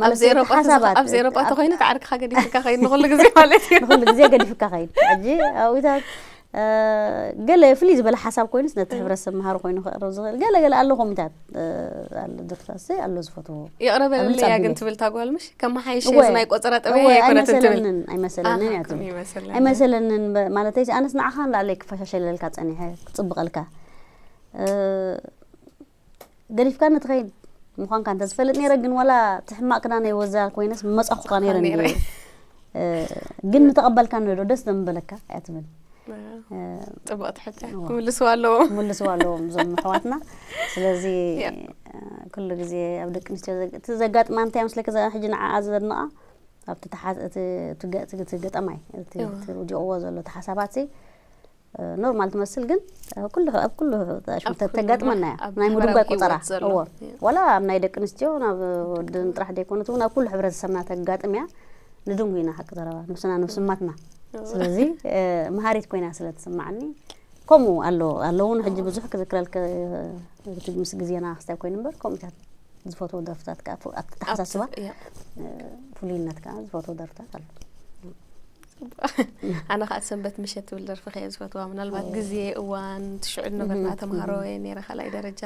ማለት ኣብዚ ኤሮጳ ተዘ-፣ ሓሳባት፣ ኣብዚ ኤሮጳ ኣብ ተኾይኑ፣ እቲ ዓርክኻ ገዲፍካ ኸይድ ንኹሉ ግዜ ማለት እዩ። ንኹሉ ግዜ ገዲፍካ ኸይድ። ሕጂ ኣብታት፣ እ፣ ገለ ፍልይ ዝበለ ሓሳብ ኮይኑስ ነቲ እ። ሕብረተሰብ መሃሪ ኮይኑ ክቐርብ ዝኽእል ገለ ገለ ኣሎ፣ ከምኡታት፣ እ፣ ኣሎ፣ ደርፍታትሲ ኣሎ ዝፈትዎ። ይቕረ ኣብ በለለይ እያ ግን ልጻ ትብል እታ ጓል፣ ምሽ? ከመሓይሽ እወ። እዚ ናይ ቆጸራ ጠበያ እወ፣ ኣይኮነትን ትብል። ኣይመሰለንን፣ ኣይመሰለንን ኣሃ፣ እያ ትብል። ይመሰለኒ። ኣይመሰለንን በ-፣ ማለተይ፣ ኣነስ ንዓኻ ንላዕለይ ክፈሻሸለልካ ጸኒሐ፣ ክጽብቐልካ። እ፣ ገዲፍካኒ ትኸይድ ምዃንካ እንተ ዝፈልጥ ነይረ፣ ግን ዋላ እቲ ሕማቕ ክዳነይ ወዛ ኮይነስ መጻኹኻ ነይረ ነይረ። እንድየ። እ፣ ግን ምተቐበልካኒ ዶ ደስ ዘምበለካ እያ ትብል። ኣዎ። እ፣ ጽቡቕ ትሕተ። እዎ። ክምልስዋ ኣለዎም። ክምልስዋ ኣለዎም እዞም ኣሕዋትና። ስለዚ፣ ያ። እ፣ ኩሉ ግዜ ኣብ ደቂ ኣንስትዮ ዘግ-፣ እቲ ዘጋጥማ እንታይ መስለኪ፣ እዛ ሕጂ ንዓኣ ዘድንቓ፣ ኣብቲ ተሓዝ-፣ እቲ፣ እቲ ገ-፣ እቲ፣ እቲ ገጠማይ፣ እቲ፣ እዎ። እቲ ወዲቕዎ ዘሎ ተሓሳባትሲ፣ ኖርማል ትመስል፣ ግን ኩሉ ኣብ ኩሉ ኣሽሙ ተጋጥመና እያ። ናይ ምድንጓይ ቁጠራ እዎ፣ ዋላ ኣብ ናይ ደቂ ኣንስትዮ ናብ ወድን ጥራሕ ዘይኮነት እውን ኣብ ኩሉ ሕብረተሰብና ተጋጥም እያ። ንድንጉ ኢና ሓቂ ዘረባ፣ ነብስና ነብስማትና። ስለዚ መሃሪት ኮይና ስለ ትስማዓኒ ከምኡ ኣሎ ኣሎ እውን ሕጂ ብዙሕ ክዝክረልከ፣ እቲ ምስ ግዜና ክስታይ ኮይኑ እምበር ከምኡታት ዝፈትዎ ደርፍታት ከዓ ኣተሓሳስባ ፍሉይነት ከዓ ዝፈትዎ ደርፍታት ኣሎ። ኣነ ከዓ ሰንበት ምሸት ትብል ደርፊ ከየ ዝፈትዋ፣ ምናልባት ግዜ እዋን ትሽዑ ዝነበርና ተምሃሮ እየ ነይረ ካልኣይ ደረጃ፣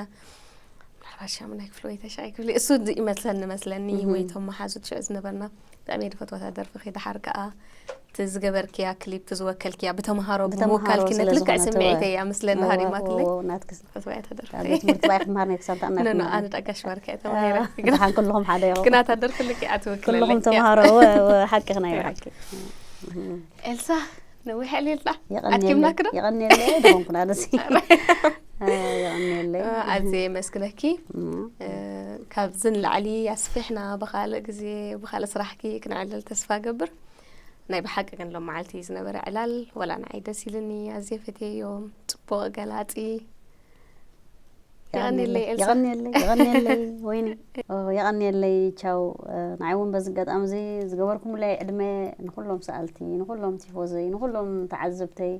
ምናልባት ሻሙናይ ክፍሊ ወይ ተሻይ ክፍሊ እሱ ይመስለኒ መስለኒ ወይ ቶም መሓዙ ትሽዑ ዝነበርና ብጣዕሚ እየ ዝፈትዋ እታ ደርፊ። ከ ደሓር ከዓ እቲ ዝገበርክያ ክሊፕ ዝወከልክያ ብተምሃሮ ብምውካልኪ ነቲ ልክዕ ስምዒተይ እያ መስለኒ ሃሪማትለይ። ፈትዋ እያ እታ ደርፊ። ኣብ ቤት ትምህርቲ ባይ ክምሃር ነይ ክሳብ ታና ኖ ኖ ኣነ ዳጋሽ ማርካ እየ ተማሂረ። ድሓን ኩልኹም ሓደ ኢኹም። ግና እታ ደርፊ ልክዕ እያ ትውክለለይ። ኩልኹም ተምሃሮ እወ እወ ሓቂ ክናይ ሓቂ። ኤልሳ ነዊሕ ዕልልና ኣኪብና ክዶ የቐንየለይ ድኾንኩና ደሲ የቐንየለይ። ኣዝየ የመስግነኪ። ካብዚ ንላዕሊ ኣስፊሕና ብኻልእ ግዜ ብኻልእ ስራሕኪ ክንዕልል ተስፋ ገብር። ናይ ብሓቂ ግን ሎም መዓልቲ ዝነበረ ዕላል ወላ ንዓይ ደስ ኢልኒ፣ ኣዝየ ፈትየዮ። ጽቡቕ ገላጺ። የቐንየለይ ኤልሳ። የቐንየለይ የቐንየለይ ወይኒ። የቐንየለይ። ቻው። ንዓይ እውን በዚ ኣጋጣሚ እዚ ዝገበርኩምለይ ዕድመ ንኩሎም ሰኣልቲ፣ ንኩሎም ቲፎዘይ፣ ንኩሎም ተዓዘብተይ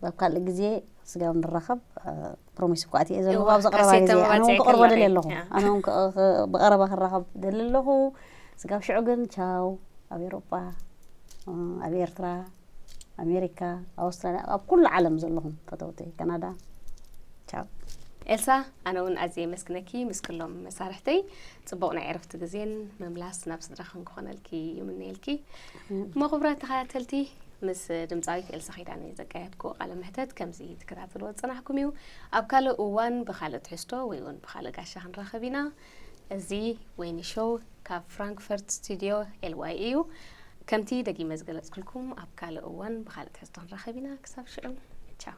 ኣብ ካልእ ግዜ ስጋብ ንራኸብ ፕሮሚስ እኳ ኣትየ ዘለኹ። ኣብዚ ቀረባ ግዜ ኣነ እውን ክቐርቦ ደልየ ኣለኹ። ኣነ እውን ብቐረባ ክራኸብ ደሊ ኣለኹ። ስጋብ ሽዑ ግን ቻው። ኣብ ኤሮጳ፣ ኣብ ኤርትራ፣ ኣሜሪካ፣ ኣውስትራልያ፣ ኣብ ኩሉ ዓለም ዘለኹም ፈተውተይ ካናዳ ቻው። ኤልሳ፣ ኣነ እውን ኣዝየ የመስግነኪ። ምስ ኩሎም መሳርሕተይ ጽቡቕ ናይ ዕረፍቲ ግዜን ምምላስ ናብ ስድራኽን ክኾነልኪ ይምነየልኪ። እሞ ክቡራት ተኸታተልቲ፣ ምስ ድምፃዊት ኤልሳ ኪዳነ ዘካየድኩ ቃለ መሕተት ከምዚ ትከታተልዎ ዝጸናሕኩም እዩ። ኣብ ካልእ እዋን ብኻልእ ትሕዝቶ ወይ እውን ብኻልእ ጋሻ ክንራኸብ ኢና። እዚ ወይኒ ሾው ካብ ፍራንክፈርት ስቱድዮ ኤልዋይ እዩ። ከምቲ ደጊመ ዝገለጽኩልኩም ኣብ ካልእ እዋን ብኻልእ ትሕዝቶ ክንራኸብ ኢና። ክሳብ ሽዑ ቻው።